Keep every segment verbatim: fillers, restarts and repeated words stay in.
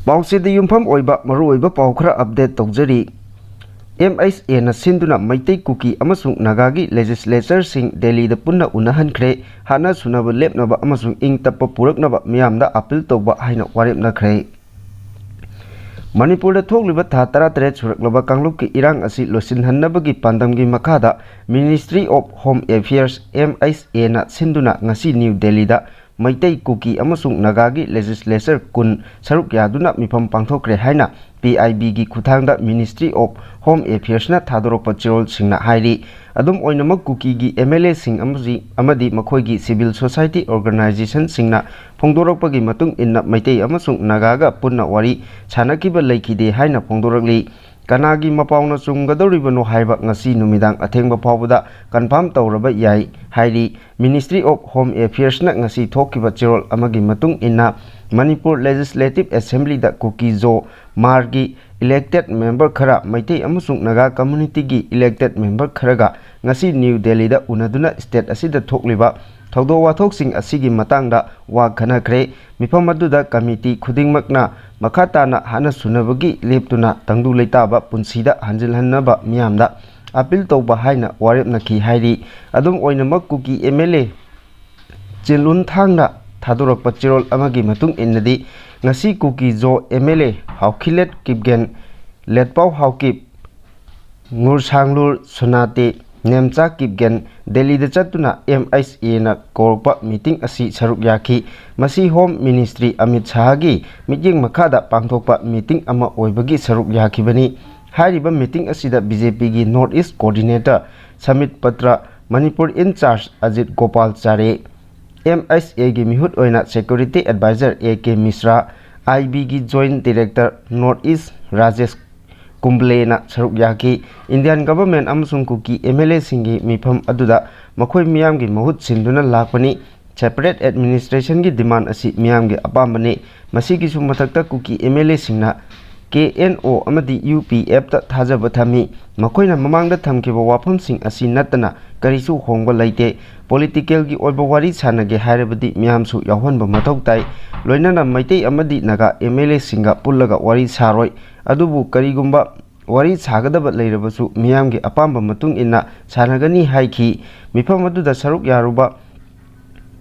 ꯄꯥꯎꯆꯦꯗ ꯌꯨꯝꯐꯝ ꯑꯣꯏꯕ ꯃꯔꯨꯑꯣꯏꯕ ꯄꯥꯎ ꯈꯔ ꯑꯞꯗꯦꯠ ꯇꯧꯖꯔꯤ꯫ ꯑꯦꯝ ꯑꯩꯆ ꯑꯦꯅ ꯁꯤꯟꯗꯨꯅ ꯃꯩꯇꯩ, ꯀꯨꯀꯤ ꯑꯃꯁꯨꯡ ꯅꯥꯒꯥꯒꯤ ꯂꯦꯖꯤꯁꯂꯦꯆꯔꯁꯤꯡ ꯗꯦꯜꯂꯤꯗ ꯄꯨꯟꯅ ꯎꯅꯍꯟꯈ꯭ꯔꯦ꯫ ꯍꯥꯠꯅ ꯁꯨꯅꯕ ꯂꯦꯞꯅꯕ ꯑꯃꯁꯨꯡ ꯏꯪ ꯇꯞꯄ ꯄꯨꯔꯛꯅꯕ ꯃꯤꯌꯥꯝꯗ ꯑꯄꯤꯜ ꯇꯧꯕ ꯍꯥꯏꯅ ꯋꯥꯔꯦꯞꯅꯈ꯭ꯔꯦ꯫ ꯃꯅꯤꯄꯨꯔꯗ ꯊꯣꯛꯂꯤꯕ ꯊꯥ ꯇꯔꯥꯇꯔꯦꯠ ꯁꯨꯔꯛꯂꯕ ꯀꯥꯡꯂꯨꯞꯀꯤ ꯏꯔꯥꯡ ꯑꯁꯤ ꯂꯣꯏꯁꯤꯟꯍꯟꯅꯕꯒꯤ ꯄꯥꯟꯗꯝꯒꯤ ꯃꯈꯥꯗ Ministry of Home Affairs, M H ꯑꯦꯅ ꯁꯤꯟꯗꯨꯅ ꯉꯁꯤ ꯅ꯭ꯌꯨ ꯗꯦꯜꯂꯤꯗ ꯃꯩꯇꯩ, ꯀꯨꯀꯤ ꯑꯃꯁꯨꯡ ꯅꯥꯒꯥꯒꯤ ꯂꯦꯖꯤꯁꯂꯦꯆꯔ ꯀꯨꯟ ꯁꯔꯨꯛ ꯌꯥꯗꯨꯅ ꯃꯤꯐꯝ ꯄꯥꯡꯊꯣꯛꯈ꯭ꯔꯦ ꯍꯥꯏꯅ ꯄꯤ ꯑꯥꯏ ꯕꯤꯒꯤ ꯈꯨꯠꯊꯥꯡꯗ Ministry of Home Affairsꯅ ꯊꯥꯗꯣꯔꯛꯄ ꯆꯦꯔꯣꯜꯁꯤꯡꯅ ꯍꯥꯏꯔꯤ꯫ ꯑꯗꯨꯝ ꯑꯣꯏꯅꯃꯛ, ꯀꯨꯀꯤꯒꯤ ꯑꯦꯝ ꯑꯦꯜ ꯑꯦꯁꯤꯡ ꯑꯃꯁꯨ, ꯑꯃꯗꯤ ꯃꯈꯣꯏꯒꯤ civil society organizationꯁꯤꯡꯅ ꯐꯣꯡꯗꯣꯔꯛꯄꯒꯤ ꯃꯇꯨꯡ ꯏꯟꯅ ꯃꯩꯇꯩ ꯑꯃꯁꯨꯡ ꯅꯥꯒꯥꯒ ꯄꯨꯟꯅ ꯋꯥꯔꯤ ꯁꯥꯅꯈꯤꯕ ꯂꯩꯈꯤꯗꯦ ꯍꯥꯏꯅ ꯐꯣꯡꯗꯣꯔꯛꯂꯤ꯫ ꯀꯅꯥꯒꯤ ꯃꯄꯥꯎꯅ ꯆꯨꯝꯒꯗꯧꯔꯤꯕꯅꯣ ꯍꯥꯏꯕ ꯉꯁꯤ ꯅꯨꯃꯤꯗꯥꯡ ꯑꯊꯦꯡꯕ ꯐꯥꯎꯕꯗ ꯀꯟꯐꯥꯔꯝ ꯇꯧꯔꯕ ꯌꯥꯏ ꯍꯥꯏꯔꯤ꯫ Ministry of Home Affairsꯅ ꯉꯁꯤ ꯊꯣꯛꯈꯤꯕ ꯆꯦꯔꯣꯜ ꯑꯃꯒꯤ ꯃꯇꯨꯡ ꯏꯟꯅ, ꯃꯅꯤꯄꯨꯔ Legislative Assemblyꯗ ꯀꯨꯀꯤ-ꯖꯣ ꯃꯥꯔꯒꯤ elected member ꯈꯔ, ꯃꯩꯇꯩ ꯑꯃꯁꯨꯡ ꯅꯥꯒꯥ communityꯒꯤ elected member ꯈꯔꯒ ꯉꯁꯤ ꯅ꯭ꯌꯨ ꯗꯦꯜꯂꯤꯗ ꯎꯅꯗꯨꯅ state ꯑꯁꯤꯗ ꯊꯣꯛꯂꯤꯕ ꯊꯧꯗꯣꯛ ꯋꯥꯊꯣꯛꯁꯤꯡ ꯑꯁꯤꯒꯤ ꯃꯇꯥꯡꯗ ꯋꯥ ꯈꯟꯅꯈ꯭ꯔꯦ꯫ ꯃꯤꯐꯝ ꯑꯗꯨꯗ committee ꯈꯨꯗꯤꯡꯃꯛꯅ ꯃꯈꯥ ꯇꯥꯅ ꯍꯥꯠꯅ ꯁꯨꯅꯕꯒꯤ ꯂꯦꯞꯇꯨꯅ ꯇꯪꯗꯨ ꯂꯩꯇꯥꯕ ꯄꯨꯟꯁꯤꯗ ꯍꯟꯖꯤꯜꯍꯟꯅꯕ ꯃꯤꯌꯥꯝꯗ ꯑꯄꯤꯜ ꯇꯧꯕ ꯍꯥꯏꯅ ꯋꯥꯔꯦꯞꯅꯈꯤ ꯍꯥꯏꯔꯤ꯫ ꯑꯗꯨꯝ ꯑꯣꯏꯅꯃꯛ, ꯀꯨꯀꯤ ꯑꯦꯝ ꯑꯦꯜ ꯑꯦ ꯆꯤꯟꯂꯨꯟ ꯊꯥꯡꯅ ꯊꯥꯗꯣꯔꯛꯄ ꯆꯦꯔꯣꯜ ꯑꯃꯒꯤ ꯃꯇꯨꯡ ꯏꯟꯅꯗꯤ, ꯉꯁꯤ ꯀꯨꯀꯤ-ꯖꯣ ꯑꯦꯝ ꯑꯦꯜ ꯑꯦ ꯍꯥꯎꯈꯤꯂꯦꯠ ꯀꯤꯞꯒꯦꯟ, ꯂꯦꯠꯄꯥꯎ ꯍꯥꯎꯀꯤꯞ, ꯉꯨꯔꯁꯥꯡꯂꯨꯔ ꯁꯣꯅꯥꯇꯦ, ꯅꯦꯝꯆꯥ ꯀꯤꯞꯒꯦꯟ ꯗꯦꯜꯂꯤꯗ ꯆꯠꯇꯨꯅ ꯑꯦꯝ ꯑꯩꯆ ꯑꯦꯅ ꯀꯧꯔꯛꯄ meeting ꯑꯁꯤ ꯁꯔꯨꯛ ꯌꯥꯈꯤ꯫ ꯃꯁꯤ Home Ministry ꯑꯃꯤꯠ ꯁꯥꯍꯒꯤ ꯃꯤꯠꯌꯦꯡ ꯃꯈꯥꯗ ꯄꯥꯡꯊꯣꯛꯄ meeting ꯑꯃ ꯑꯣꯏꯕꯒꯤ ꯁꯔꯨꯛ ꯌꯥꯈꯤꯕꯅꯤ꯫ ꯍꯥꯏꯔꯤꯕ meeting ꯑꯁꯤꯗ ꯕꯤ ꯖꯦ ꯄꯤꯒꯤ North East Coordinator Samit Patra, Manipur in charge Ajit Gopal Chhare, M H ꯑꯦꯒꯤ ꯃꯤꯍꯨꯠ ꯑꯣꯏꯅ Security Advisor A K Mishra, I ꯕꯤꯒꯤ Joint Director North East Rajesh ꯀꯨꯝꯕ꯭ꯂꯦꯅ ꯁꯔꯨꯛ ꯌꯥꯈꯤ꯫ Indian government ꯑꯃꯁꯨꯡ ꯀꯨꯀꯤ ꯑꯦꯝ ꯑꯦꯜ ꯑꯦꯁꯤꯡꯒꯤ ꯃꯤꯐꯝ ꯑꯗꯨꯗ ꯃꯈꯣꯏ ꯃꯤꯌꯥꯝꯒꯤ ꯃꯍꯨꯠ ꯁꯤꯟꯗꯨꯅ ꯂꯥꯛꯄꯅꯤ꯫ Separate administrationꯒꯤ demand ꯑꯁꯤ ꯃꯤꯌꯥꯝꯒꯤ ꯑꯄꯥꯝꯕꯅꯤ꯫ ꯃꯁꯤꯒꯤꯁꯨ ꯃꯊꯛꯇ, ꯀꯨꯀꯤ M L ꯑꯦꯁꯤꯡꯅ A N O ꯑꯃꯗꯤ ꯌꯨ ꯄꯤ ꯑꯦꯐꯇ ꯊꯥꯖꯕ ꯊꯝꯃꯤ꯫ ꯃꯈꯣꯏꯅ ꯃꯃꯥꯡꯗ ꯊꯝꯈꯤꯕ ꯋꯥꯐꯝꯁꯤꯡ ꯑꯁꯤ ꯅꯠꯇꯅ ꯀꯔꯤꯁꯨ ꯍꯣꯡꯕ ꯂꯩꯇꯦ꯫ ꯄꯣꯂꯤꯇꯤꯀꯦꯜꯒꯤ ꯑꯣꯏꯕ ꯋꯥꯔꯤ ꯁꯥꯟꯅꯒꯦ ꯍꯥꯏꯔꯕꯗꯤ ꯃꯤꯌꯥꯝꯁꯨ ꯌꯥꯎꯍꯟꯕ ꯃꯊꯧ ꯇꯥꯏ꯫ ꯂꯣꯏꯅꯅ ꯃꯩꯇꯩ ꯑꯃꯗꯤ ꯅꯥꯒꯥ ꯑꯦꯝ ꯑꯦꯜ ꯑꯦꯁꯤꯡꯒ ꯄꯨꯜꯂꯒ ꯋꯥꯔꯤ ꯁꯥꯔꯣꯏ꯫ ꯑꯗꯨꯕꯨ ꯀꯔꯤꯒꯨꯝꯕ ꯋꯥꯔꯤ ꯁꯥꯒꯗꯕ ꯂꯩꯔꯕꯁꯨ ꯃꯤꯌꯥꯝꯒꯤ ꯑꯄꯥꯝꯕ ꯃꯇꯨꯡ ꯏꯟꯅ ꯁꯥꯟꯅꯒꯅꯤ ꯍꯥꯏꯈꯤ꯫ ꯃꯤꯐꯝ ꯑꯗꯨꯗ ꯁꯔꯨꯛ ꯌꯥꯔꯨꯕ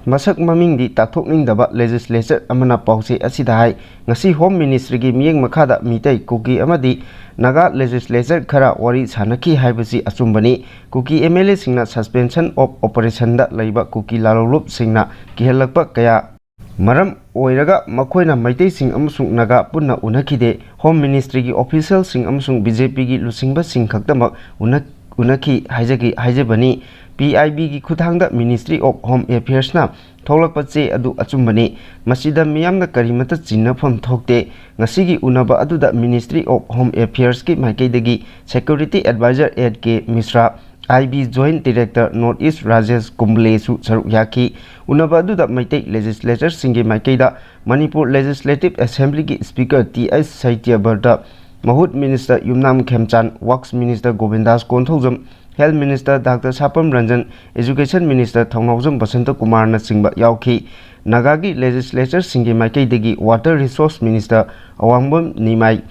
ꯃꯁꯛ ꯃꯃꯤꯡꯗꯤ ꯇꯥꯛꯊꯣꯛꯅꯤꯡꯗꯕ ꯂꯦꯖꯤꯁꯂꯦꯆꯔ ꯑꯃꯅ ꯄꯥꯎꯆꯦ ꯑꯁꯤꯗ ꯍꯥꯏ, ꯉꯁꯤ ꯍꯣꯝ ꯃꯤꯅꯤꯁꯇ꯭ꯔꯤꯒꯤ ꯃꯤꯠꯌꯦꯡ ꯃꯈꯥꯗ ꯃꯤꯇꯩ, ꯀꯨꯀꯤ ꯑꯃꯗꯤ ꯅꯥꯒꯥ ꯂꯦꯖꯤꯁꯂꯦꯆꯔ ꯈꯔ ꯋꯥꯔꯤ ꯁꯥꯟꯅꯈꯤ ꯍꯥꯏꯕꯁꯤ ꯑꯆꯨꯝꯕꯅꯤ꯫ ꯀꯨꯀꯤ ꯑꯦꯝ ꯑꯦꯜ ꯑꯦꯁꯤꯡꯅ ꯁꯁꯄꯦꯟꯁꯟ ꯑꯣꯐ ꯑꯣꯄꯔꯦꯁꯟꯗ ꯂꯩꯕ ꯀꯨꯀꯤ ꯂꯥꯂꯣꯡꯂꯨꯞꯁꯤꯡꯅ ꯀꯤꯍꯜꯂꯛꯄ ꯀꯌꯥ ꯃꯔꯝ ꯑꯣꯏꯔꯒ ꯃꯈꯣꯏꯅ ꯃꯩꯇꯩꯁꯤꯡ ꯑꯃꯁꯨꯡ ꯅꯥꯒꯥ ꯄꯨꯟꯅ ꯎꯅꯈꯤꯗꯦ꯫ ꯍꯣꯝ ꯃꯤꯅꯤꯁꯇ꯭ꯔꯤꯒꯤ ꯑꯣꯐꯤꯁꯤꯌꯦꯜꯁꯤꯡ ꯑꯃꯁꯨꯡ ꯕꯤ ꯖꯦ ꯄꯤꯒꯤ ꯂꯨꯆꯤꯡꯕꯁꯤꯡ ꯈꯛꯇꯃꯛ ꯎꯅ-, ꯎꯅꯈꯤ ꯍꯥꯏꯖꯒꯤ-, ꯍꯥꯏꯖꯕꯅꯤ꯫ ꯄꯤ ꯑꯥꯏ ꯕꯤꯒꯤ ꯈꯨꯠꯊꯥꯡꯗ ꯃꯤꯅꯤꯁꯇ꯭ꯔꯤ ꯑꯣꯐ ꯍꯣꯝ ꯑꯦꯐꯤꯌꯔꯁꯅ ꯊꯣꯛꯂꯛꯄ ꯆꯦ ꯑꯗꯨ ꯑꯆꯨꯝꯕꯅꯤ꯫ ꯃꯁꯤꯗ ꯃꯤꯌꯥꯝꯅ ꯀꯔꯤꯃꯠꯇ ꯆꯤꯡꯅꯐꯝ ꯊꯣꯛꯇꯦ꯫ ꯉꯁꯤꯒꯤ ꯎꯅꯕ ꯑꯗꯨꯗ ꯃꯤꯅꯤꯁꯇ꯭ꯔꯤ ꯑꯣꯐ ꯍꯣꯝ ꯑꯦꯐꯤꯌꯔꯁꯀꯤ ꯃꯥꯏꯀꯩꯗꯒꯤ security adviser N K Mishra, I B joint director north east Rajesh ꯀꯨꯝꯕ꯭ꯂꯦꯁꯨ ꯁꯔꯨꯛ ꯌꯥꯈꯤ꯫ ꯎꯅꯕ ꯑꯗꯨꯗ ꯃꯩꯇꯩ ꯂꯦꯖꯤꯁꯂꯦꯆꯔꯁꯤꯡꯒꯤ ꯃꯥꯏꯀꯩꯗ ꯃꯅꯤꯄꯨꯔ ꯂꯦꯖꯤꯁꯂꯦꯇꯤꯚ ꯑꯦꯁꯦꯝꯕ꯭ꯂꯤꯒꯤ ꯁ꯭ꯄꯤꯀꯔ ꯇꯤ ꯑꯩꯆ ꯁꯇ꯭ꯌꯕ꯭ꯔꯇ, ꯃꯍꯨꯠ minister Yumnam Khemchand, works minister Govindas Konthoujam, health minister doctor Sapam Ranjan, education minister Thounaojam Basanta ꯀꯨꯃꯥꯔꯅꯆꯤꯡꯕ ꯌꯥꯎꯈꯤ꯫ ꯅꯥꯒꯥꯒꯤ ꯂꯦꯖꯤꯁꯂꯦꯆꯔꯁꯤꯡꯒꯤ ꯃꯥꯏꯀꯩꯗꯒꯤ ꯋꯥꯇꯔ ꯔꯤꯁꯣꯔꯁ ꯃꯤꯅꯤꯁꯇꯔ ꯑꯋꯥꯡꯕꯝ ꯅꯤꯃꯥꯏ,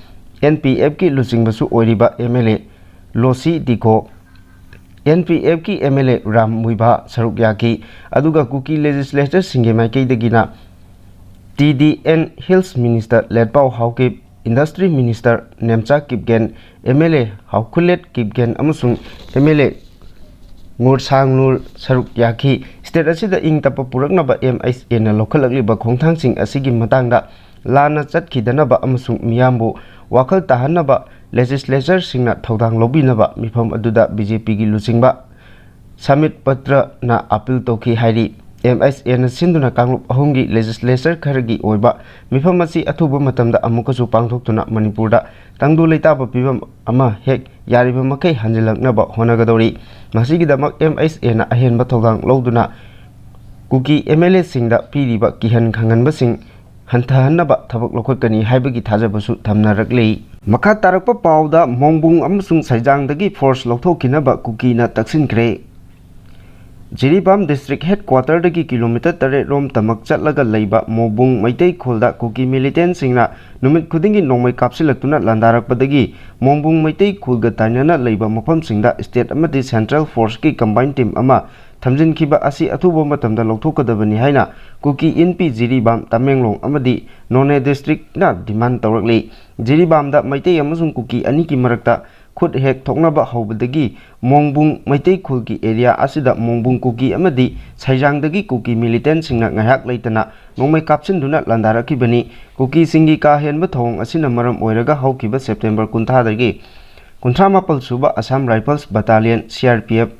ꯑꯦꯟ ꯄꯤ ꯑꯦꯐꯀꯤ ꯂꯨꯆꯤꯡꯕꯁꯨ ꯑꯣꯏꯔꯤꯕ M L A Lossii Dikho, N P ꯑꯦꯐꯀꯤ M L A Ram Muivah ꯁꯔꯨꯛ ꯌꯥꯈꯤ꯫ ꯑꯗꯨꯒ ꯀꯨꯀꯤ ꯂꯦꯖꯤꯁꯂꯦꯆꯔꯁꯤꯡꯒꯤ ꯃꯥꯏꯀꯩꯗꯒꯤꯅ T D and hills minister Letpao Haokip, industry minister Nemcha Kipgen, M L A Haokholet Kipgen ꯑꯃꯁꯨꯡ ꯑꯦꯝ ꯑꯦꯜ ꯑꯦ ꯉꯨꯔꯁꯥꯡꯂꯨꯔ ꯁꯔꯨꯛ ꯌꯥꯈꯤ꯫ ꯁ꯭ꯇꯦꯠ ꯑꯁꯤꯗ ꯏꯪ ꯇꯞꯄ ꯄꯨꯔꯛꯅꯕ ꯑꯦꯝ ꯑꯩꯆ ꯑꯦꯅ ꯂꯧꯈꯠꯂꯛꯂꯤꯕ ꯈꯣꯡꯊꯥꯡꯁꯤꯡ ꯑꯁꯤꯒꯤ ꯃꯇꯥꯡꯗ ꯂꯥꯟꯅ ꯆꯠꯈꯤꯗꯅꯕ ꯑꯃꯁꯨꯡ ꯃꯤꯌꯥꯝꯕꯨ ꯋꯥꯈꯜ ꯇꯥꯍꯟꯅꯕ ꯂꯦꯖꯤꯁꯂꯦꯆꯔꯁꯤꯡꯅ ꯊꯧꯗꯥꯡ ꯂꯧꯕꯤꯅꯕ ꯃꯤꯐꯝ ꯑꯗꯨꯗ ꯕꯤ ꯖꯦ ꯄꯤꯒꯤ ꯂꯨꯆꯤꯡꯕ ꯁꯃꯤꯠ ꯄꯇ꯭ꯔꯅ ꯑꯄꯤꯜ ꯇꯧꯈꯤ ꯍꯥꯏꯔꯤ꯫ ꯑꯦꯝ ꯑꯩꯆ ꯑꯦꯅ ꯁꯤꯟꯗꯨꯅ ꯀꯥꯡꯂꯨꯞ ꯑꯍꯨꯝꯒꯤ ꯂꯦꯖꯤꯁꯂꯦꯆꯔ ꯈꯔꯒꯤ ꯑꯣꯏꯕ ꯃꯤꯐꯝ ꯑꯁꯤ ꯑꯊꯨꯕ ꯃꯇꯝꯗ ꯑꯃꯨꯛꯀꯁꯨ ꯄꯥꯡꯊꯣꯛꯇꯨꯅ ꯃꯅꯤꯄꯨꯔꯗ ꯇꯪꯗꯨ ꯂꯩꯇꯥꯕ ꯐꯤꯕꯝ ꯑꯃ ꯍꯦꯛ ꯌꯥꯔꯤꯕ ꯃꯈꯩ ꯍꯟꯖꯤꯜꯂꯛꯅꯕ ꯍꯣꯠꯅꯒꯗꯧꯔꯤ꯫ ꯃꯁꯤꯒꯤꯗꯃꯛ ꯑꯦꯝ ꯑꯩꯆ ꯑꯦꯅ ꯑꯍꯦꯟꯕ ꯊꯧꯗꯥꯡ ꯂꯧꯗꯨꯅ ꯀꯨꯀꯤ ꯑꯦꯝ ꯑꯦꯜ ꯑꯦꯁꯤꯡꯗ ꯄꯤꯔꯤꯕ ꯀꯤꯍꯟ ꯈꯪꯍꯟꯕꯁꯤꯡ ꯍꯟꯊꯍꯟꯅꯕ ꯊꯕꯛ ꯂꯧꯈꯠꯀꯅꯤ ꯍꯥꯏꯕꯒꯤ ꯊꯥꯖꯕꯁꯨ ꯊꯝꯅꯔꯛꯂꯤ꯫ ꯃꯈꯥ ꯇꯥꯔꯛꯄ ꯄꯥꯎꯗ, ꯃꯣꯡꯕꯨꯡ ꯑꯃꯁꯨꯡ ꯁꯩꯖꯥꯡꯗꯒꯤ ꯐꯣꯔꯁ ꯂꯧꯊꯣꯛꯈꯤꯅꯕ ꯀꯨꯀꯤꯅ ꯇꯛꯁꯤꯟꯈ꯭ꯔꯦ꯫ ꯖꯤꯔꯤꯕꯥꯝ ꯗꯤꯁꯇ꯭ꯔꯤꯛ ꯍꯦꯗꯀ꯭ꯋꯥꯇꯔꯗꯒꯤ ꯀꯤꯂꯣꯃꯤꯇꯔ ꯇꯔꯦꯠ ꯔꯣꯝ ꯇꯃꯛ ꯆꯠꯂꯒ ꯂꯩꯕ ꯃꯣꯡꯕꯨꯡ ꯃꯩꯇꯩ ꯈꯨꯜꯗ ꯀꯨꯀꯤ ꯃꯤꯂꯤꯇꯦꯟꯁꯤꯡꯅ ꯅꯨꯃꯤꯠ ꯈꯨꯗꯤꯡꯒꯤ ꯅꯣꯡꯃꯩ ꯀꯥꯞꯁꯤꯜꯂꯛꯇꯨꯅ ꯂꯥꯟꯗꯥꯔꯛꯄꯗꯒꯤ ꯃꯣꯡꯕꯨꯡ ꯃꯩꯇꯩ ꯈꯨꯜꯒ ꯇꯥꯏꯅꯅ ꯂꯩꯕ ꯃꯐꯝꯁꯤꯡꯗ ꯁ꯭ꯇꯦꯠ ꯑꯃꯗꯤ ꯁꯦꯟꯇ꯭ꯔꯦꯜ ꯐꯣꯔꯁꯀꯤ ꯀꯝꯕꯥꯏꯟ ꯇꯤꯝ ꯑꯃ ꯊꯝꯖꯤꯟꯈꯤꯕ ꯑꯁꯤ ꯑꯊꯨꯕ ꯃꯇꯝꯗ ꯂꯧꯊꯣꯛꯀꯗꯕꯅꯤ ꯍꯥꯏꯅ ꯀꯨꯀꯤ ꯏꯟꯄꯤ ꯖꯤꯔꯤꯕꯥꯝ, ꯇꯃꯦꯡꯂꯣꯡ ꯑꯃꯗꯤ ꯅꯣꯅꯦ ꯗꯤꯁꯇ꯭ꯔꯤꯛꯅ ꯗꯤꯃꯥꯟ ꯇꯧꯔꯛꯂꯤ꯫ ꯖꯤꯔꯤꯕꯥꯝꯗ ꯃꯩꯇꯩ ꯑꯃꯁꯨꯡ ꯀꯨꯀꯤ ꯑꯅꯤꯒꯤ ꯃꯔꯛꯇ ꯈꯨꯠ ꯍꯦꯛ ꯊꯣꯛꯅꯕ ꯍꯧꯕꯗꯒꯤ ꯃꯣꯡꯕꯨꯡ ꯃꯩꯇꯩ ꯈꯨꯜꯒꯤ ꯑꯦꯔꯤꯌꯥ ꯑꯁꯤꯗ ꯃꯣꯡꯕꯨꯡ ꯀꯨꯀꯤ ꯑꯃꯗꯤ ꯁꯩꯖꯥꯡꯗꯒꯤ ꯀꯨꯀꯤ ꯃꯤꯂꯤꯇꯦꯟꯁꯤꯡꯅ ꯉꯥꯏꯍꯥꯛ ꯂꯩꯇꯅ ꯅꯣꯡꯃꯩ ꯀꯥꯞꯁꯤꯟꯗꯨꯅ ꯂꯥꯟꯗꯥꯔꯛꯈꯤꯕꯅꯤ꯫ ꯀꯨꯀꯤꯁꯤꯡꯒꯤ ꯀꯥ ꯍꯦꯟꯕ ꯊꯧꯑꯣꯡ ꯑꯁꯤꯅ ꯃꯔꯝ ꯑꯣꯏꯔꯒ ꯍꯧꯈꯤꯕ ꯁꯦꯞꯇꯦꯝꯕꯔ ꯀꯨꯟꯊ꯭ꯔꯥꯗꯒꯤ ꯀꯨꯟꯊ꯭ꯔꯥ ꯃꯥꯄꯜ ꯁꯨꯕ Assam rifles battalion, C R P F,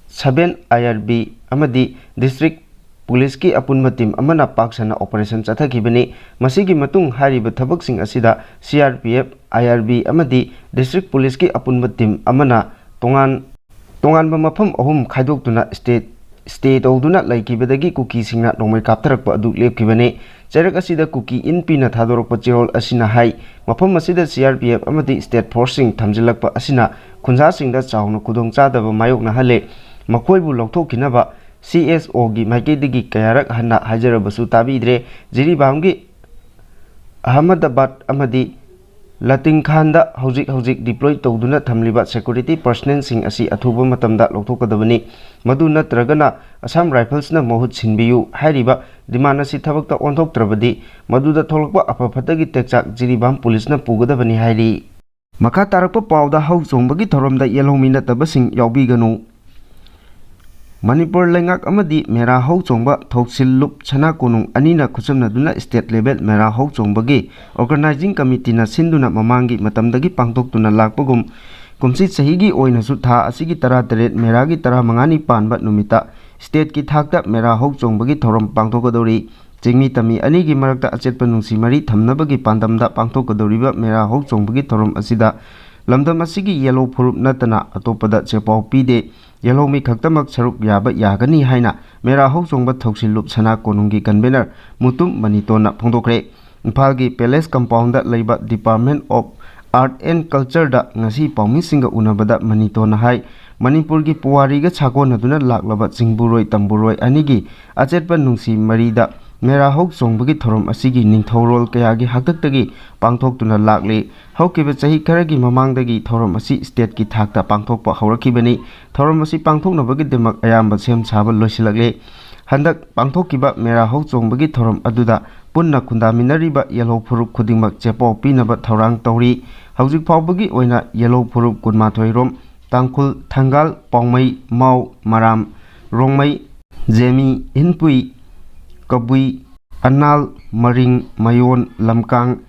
seven I R B ꯑꯃꯗꯤ ꯗꯤꯁꯇ꯭ꯔꯤꯛ ꯄꯨꯂꯤꯁꯀꯤ ꯑꯄꯨꯟꯕ ꯇꯤꯝ ꯑꯃꯅ ꯄꯥꯛ ꯁꯟꯅ ꯑꯣꯄꯔꯦꯁꯟ ꯆꯠꯊꯈꯤꯕꯅꯤ꯫ ꯃꯁꯤꯒꯤ ꯃꯇꯨꯡ ꯍꯥꯏꯔꯤꯕ ꯊꯕꯛꯁꯤꯡ ꯑꯁꯤꯗ ꯁꯤ ꯑꯥꯔ ꯄꯤ ꯑꯦꯐ, ꯑꯥꯏ ꯑꯥꯔ ꯕꯤ ꯑꯃꯗꯤ ꯗꯤꯁꯇ꯭ꯔꯤꯛ ꯄꯨꯂꯤꯁꯀꯤ ꯑꯄꯨꯟꯕ ꯇꯤꯝ ꯑꯃꯅ ꯇꯣꯉꯥꯟ ꯇꯣꯉꯥꯟꯕ ꯃꯐꯝ ꯑꯍꯨꯝ ꯈꯥꯏꯗꯣꯛꯇꯨꯅ ꯁ꯭ꯇꯦ, ꯁ꯭ꯇꯦ ꯇꯧꯗꯨꯅ ꯂꯩꯈꯤꯕꯗꯒꯤ ꯀꯨꯀꯤꯁꯤꯡꯅ ꯅꯣꯡꯃꯩ ꯀꯥꯞꯊꯔꯛꯄ ꯑꯗꯨ ꯂꯦꯞꯈꯤꯕꯅꯤ꯫ ꯆꯩꯔꯛ ꯑꯁꯤꯗ ꯀꯨꯀꯤ ꯏꯟꯄꯤꯅ ꯊꯥꯗꯣꯔꯛꯄ ꯆꯦꯔꯣꯜ ꯑꯁꯤꯅ ꯍꯥꯏ, ꯃꯐꯝ ꯑꯁꯤꯗ ꯁꯤ ꯑꯥꯔ ꯄꯤ ꯑꯦꯐ ꯑꯃꯗꯤ ꯁ꯭ꯇꯦꯠ ꯐꯣꯔꯁꯁꯤꯡ ꯊꯝꯖꯤꯜꯂꯛꯄ ꯑꯁꯤꯅ ꯈꯨꯟꯖꯥꯁꯤꯡꯗ ꯆꯥꯎꯅ ꯈꯨꯗꯣꯡꯆꯥꯗꯕ ꯃꯥꯌꯣꯛꯅꯍꯜꯂꯦ꯫ ꯃꯈꯣꯏꯕꯨ ꯂꯧꯊꯣꯛꯈꯤꯅꯕ ꯁꯤ ꯑꯦꯁ ꯑꯣꯒꯤ ꯃꯥꯏꯀꯩꯗꯒꯤ ꯀꯌꯥꯔꯛ ꯍꯟꯅ ꯍꯥꯏꯖꯔꯕꯁꯨ ꯇꯥꯕꯤꯗ꯭ꯔꯦ꯫ ꯖꯤꯔꯤꯕꯥꯝꯒꯤ ꯑꯍꯃꯗꯕꯥꯗ ꯑꯃꯗꯤ ꯂꯇꯤꯡꯈꯥꯟꯗ ꯍꯧꯖꯤꯛ ꯍꯧꯖꯤꯛ ꯗꯤꯄ꯭ꯂꯣꯏ ꯇꯧꯗꯨꯅ ꯊꯝꯂꯤꯕ ꯁꯦꯀ꯭ꯌꯨꯔꯤꯇꯤ ꯄꯔꯁꯅꯦꯜꯁꯤꯡ ꯑꯁꯤ ꯑꯊꯨꯕ ꯃꯇꯝꯗ ꯂꯧꯊꯣꯛꯀꯗꯕꯅꯤ꯫ ꯃꯗꯨ ꯅꯠꯇ꯭ꯔꯒꯅ ꯑꯁꯥꯝ ꯔꯥꯏꯐꯜꯁꯅ ꯃꯍꯨꯠ ꯁꯤꯟꯕꯤꯌꯨ ꯍꯥꯏꯔꯤꯕ ꯗꯤꯃꯥꯟ ꯑꯁꯤ ꯊꯕꯛꯇ ꯑꯣꯟꯊꯣꯛꯇ꯭ꯔꯕꯗꯤ ꯃꯗꯨꯗ ꯊꯣꯛꯂꯛꯄ ꯑꯐ ꯐꯠꯇꯒꯤ ꯇꯦꯛꯆꯥꯛ ꯖꯤꯔꯤꯕꯥꯝ ꯄꯨꯂꯤꯁꯅ ꯄꯨꯒꯗꯕꯅꯤ ꯍꯥꯏꯔꯤ꯫ ꯃꯈꯥ ꯇꯥꯔꯛꯄ ꯄꯥꯎꯗ ꯍꯧ ꯆꯣꯡꯕꯒꯤ ꯊꯧꯔꯝꯗ ꯌꯦꯜꯍꯧꯃꯤ ꯅꯠꯇꯕꯁꯤꯡ ꯌꯥꯎꯕꯤꯒꯅꯨ꯫ ꯃꯅꯤꯄꯨꯔ ꯂꯩꯉꯥꯛ ꯑꯃꯗꯤ ꯃꯦꯔꯥ ꯍꯧ ꯆꯣꯡꯕ ꯊꯧꯁꯤꯜ ꯂꯨꯞ ꯁꯅꯥ ꯀꯣꯅꯨꯡ ꯑꯅꯤꯅ ꯈꯨꯠꯁꯝꯅꯗꯨꯅ ꯁ꯭ꯇꯦꯠ ꯂꯦꯚꯦꯜ ꯃꯦꯔꯥ ꯍꯧ ꯆꯣꯡꯕꯒꯤ ꯑꯣꯔꯒꯅꯥꯏꯖꯤꯡ ꯀꯃꯤꯇꯤꯅ ꯁꯤꯟꯗꯨꯅ ꯃꯃꯥꯡꯒꯤ ꯃꯇꯝꯗꯒꯤ ꯄꯥꯡꯊꯣꯛꯇꯨꯅ ꯂꯥꯛꯄꯒꯨꯝ, ꯀꯨꯝꯁꯤ ꯆꯍꯤꯒꯤ ꯑꯣꯏꯅꯁꯨ ꯊꯥ ꯑꯁꯤꯒꯤ ꯇꯔꯥꯇꯔꯦꯠ ꯃꯦꯔꯥꯒꯤ ꯇꯔꯥꯃꯉꯥꯅꯤ ꯄꯥꯟꯕ ꯅꯨꯃꯤꯠꯇ ꯁ꯭ꯇꯦꯠꯀꯤ ꯊꯥꯛꯇ ꯃꯦꯔꯥ ꯍꯧ ꯆꯣꯡꯕꯒꯤ ꯊꯧꯔꯝ ꯄꯥꯡꯊꯣꯛꯀꯗꯧꯔꯤ꯫ ꯆꯤꯡꯃꯤ ꯇꯝꯃꯤ ꯑꯅꯤꯒꯤ ꯃꯔꯛꯇ ꯑꯆꯦꯠꯄ ꯅꯨꯡꯁꯤ ꯃꯔꯤ ꯊꯝꯅꯕꯒꯤ ꯄꯥꯟꯗꯝꯗ ꯄꯥꯡꯊꯣꯛꯀꯗꯧꯔꯤꯕ ꯃꯦꯔꯥ ꯍꯧ ꯆꯣꯡꯕꯒꯤ ꯊꯧꯔꯝ ꯑꯁꯤꯗ ꯂꯝꯗꯝ ꯑꯁꯤꯒꯤ ꯌꯦꯜꯍꯧ ꯐꯨꯔꯨꯞ ꯅꯠꯇꯅ ꯑꯇꯣꯞꯄꯗ ꯆꯦꯄꯥꯎ ꯄꯤꯗꯦ, ꯌꯦꯜꯍꯧ ꯃꯤ ꯈꯛꯇꯃꯛ ꯁꯔꯨꯛ ꯌꯥꯕ ꯌꯥꯒꯅꯤ ꯍꯥꯏꯅ ꯃꯦꯔꯥ ꯍꯧ ꯆꯣꯡꯕ ꯊꯧꯁꯤꯜ ꯂꯨꯞ ꯁꯅꯥ ꯀꯣꯅꯨꯡꯒꯤ convener ꯃꯨꯇꯨꯝ ꯃꯅꯤꯇꯣꯟꯅ ꯐꯣꯡꯗꯣꯛꯈ꯭ꯔꯦ꯫ ꯏꯝꯐꯥꯜꯒꯤ Palace compoundꯗ ꯂꯩꯕ Department of Art and Cultureꯗ ꯉꯁꯤ ꯄꯥꯎꯃꯤꯁꯤꯡꯒ ꯎꯅꯕꯗ ꯃꯅꯤꯇꯣꯟꯅ ꯍꯥꯏ, ꯃꯅꯤꯄꯨꯔꯒꯤ ꯄꯨꯋꯥꯔꯤꯒ ꯁꯥꯒꯣꯟꯅꯗꯨꯅ ꯂꯥꯛꯂꯕ ꯆꯤꯡꯕꯨꯔꯣꯏ ꯇꯝꯕꯨꯔꯣꯏ ꯑꯅꯤꯒꯤ ꯑꯆꯦꯠꯄ ꯅꯨꯡꯁꯤ ꯃꯔꯤꯗ ꯃꯦꯔꯥ ꯍꯧ ꯆꯣꯡꯕꯒꯤ ꯊꯧꯔꯝ ꯑꯁꯤꯒꯤ ꯅꯤꯡꯊꯧꯔꯣꯜ ꯀꯌꯥꯒꯤ ꯍꯥꯛꯇꯛꯇꯒꯤ ꯄꯥꯡꯊꯣꯛꯇꯨꯅ ꯂꯥꯛꯂꯤ꯫ ꯍꯧꯈꯤꯕ ꯆꯍꯤ ꯈꯔꯒꯤ ꯃꯃꯥꯡꯗꯒꯤ ꯊꯧꯔꯝ ꯑꯁꯤ stateꯀꯤ ꯊꯥꯛꯇ ꯄꯥꯡꯊꯣꯛꯄ ꯍꯧꯔꯛꯈꯤꯕꯅꯤ꯫ ꯊꯧꯔꯝ ꯑꯁꯤ ꯄꯥꯡꯊꯣꯛꯅꯕꯒꯤꯗꯃꯛ ꯑꯌꯥꯝꯕ ꯁꯦꯝ ꯁꯥꯕ ꯂꯣꯏꯁꯤꯜꯂꯛꯂꯦ꯫ ꯍꯟꯗꯛ ꯄꯥꯡꯊꯣꯛꯈꯤꯕ ꯃꯦꯔꯥ ꯍꯧ ꯆꯣꯡꯕꯒꯤ ꯊꯧꯔꯝ ꯑꯗꯨꯗ ꯄꯨꯟꯅ ꯈꯨꯟꯗꯥꯃꯤꯟꯅꯔꯤꯕ ꯌꯦꯜꯍꯧ ꯐꯨꯔꯨꯞ ꯈꯨꯗꯤꯡꯃꯛ ꯆꯦꯄꯥꯎ ꯄꯤꯅꯕ ꯊꯧꯔꯥꯡ ꯇꯧꯔꯤ꯫ ꯍꯧꯖꯤꯛ ꯐꯥꯎꯕꯒꯤ ꯑꯣꯏꯅ ꯌꯦꯜꯍꯧ ꯐꯨꯔꯨꯞ ꯀꯨꯟꯃꯥꯊꯣꯏ ꯔꯣꯝ, ꯇꯥꯡꯈꯨꯜ, ꯊꯪꯒꯥꯜ, ꯄꯥꯎꯃꯩ, ꯃꯥꯎ, ꯃꯔꯥꯝ, ꯔꯣꯡꯃꯩ, ꯖꯦꯃꯤ, ꯏꯟꯄꯨꯏ, ꯀꯕꯨꯏ, ꯑꯅꯥꯜ, ꯃꯔꯤꯡ, ꯃꯌꯣꯟ, ꯂꯝꯀꯥꯡ,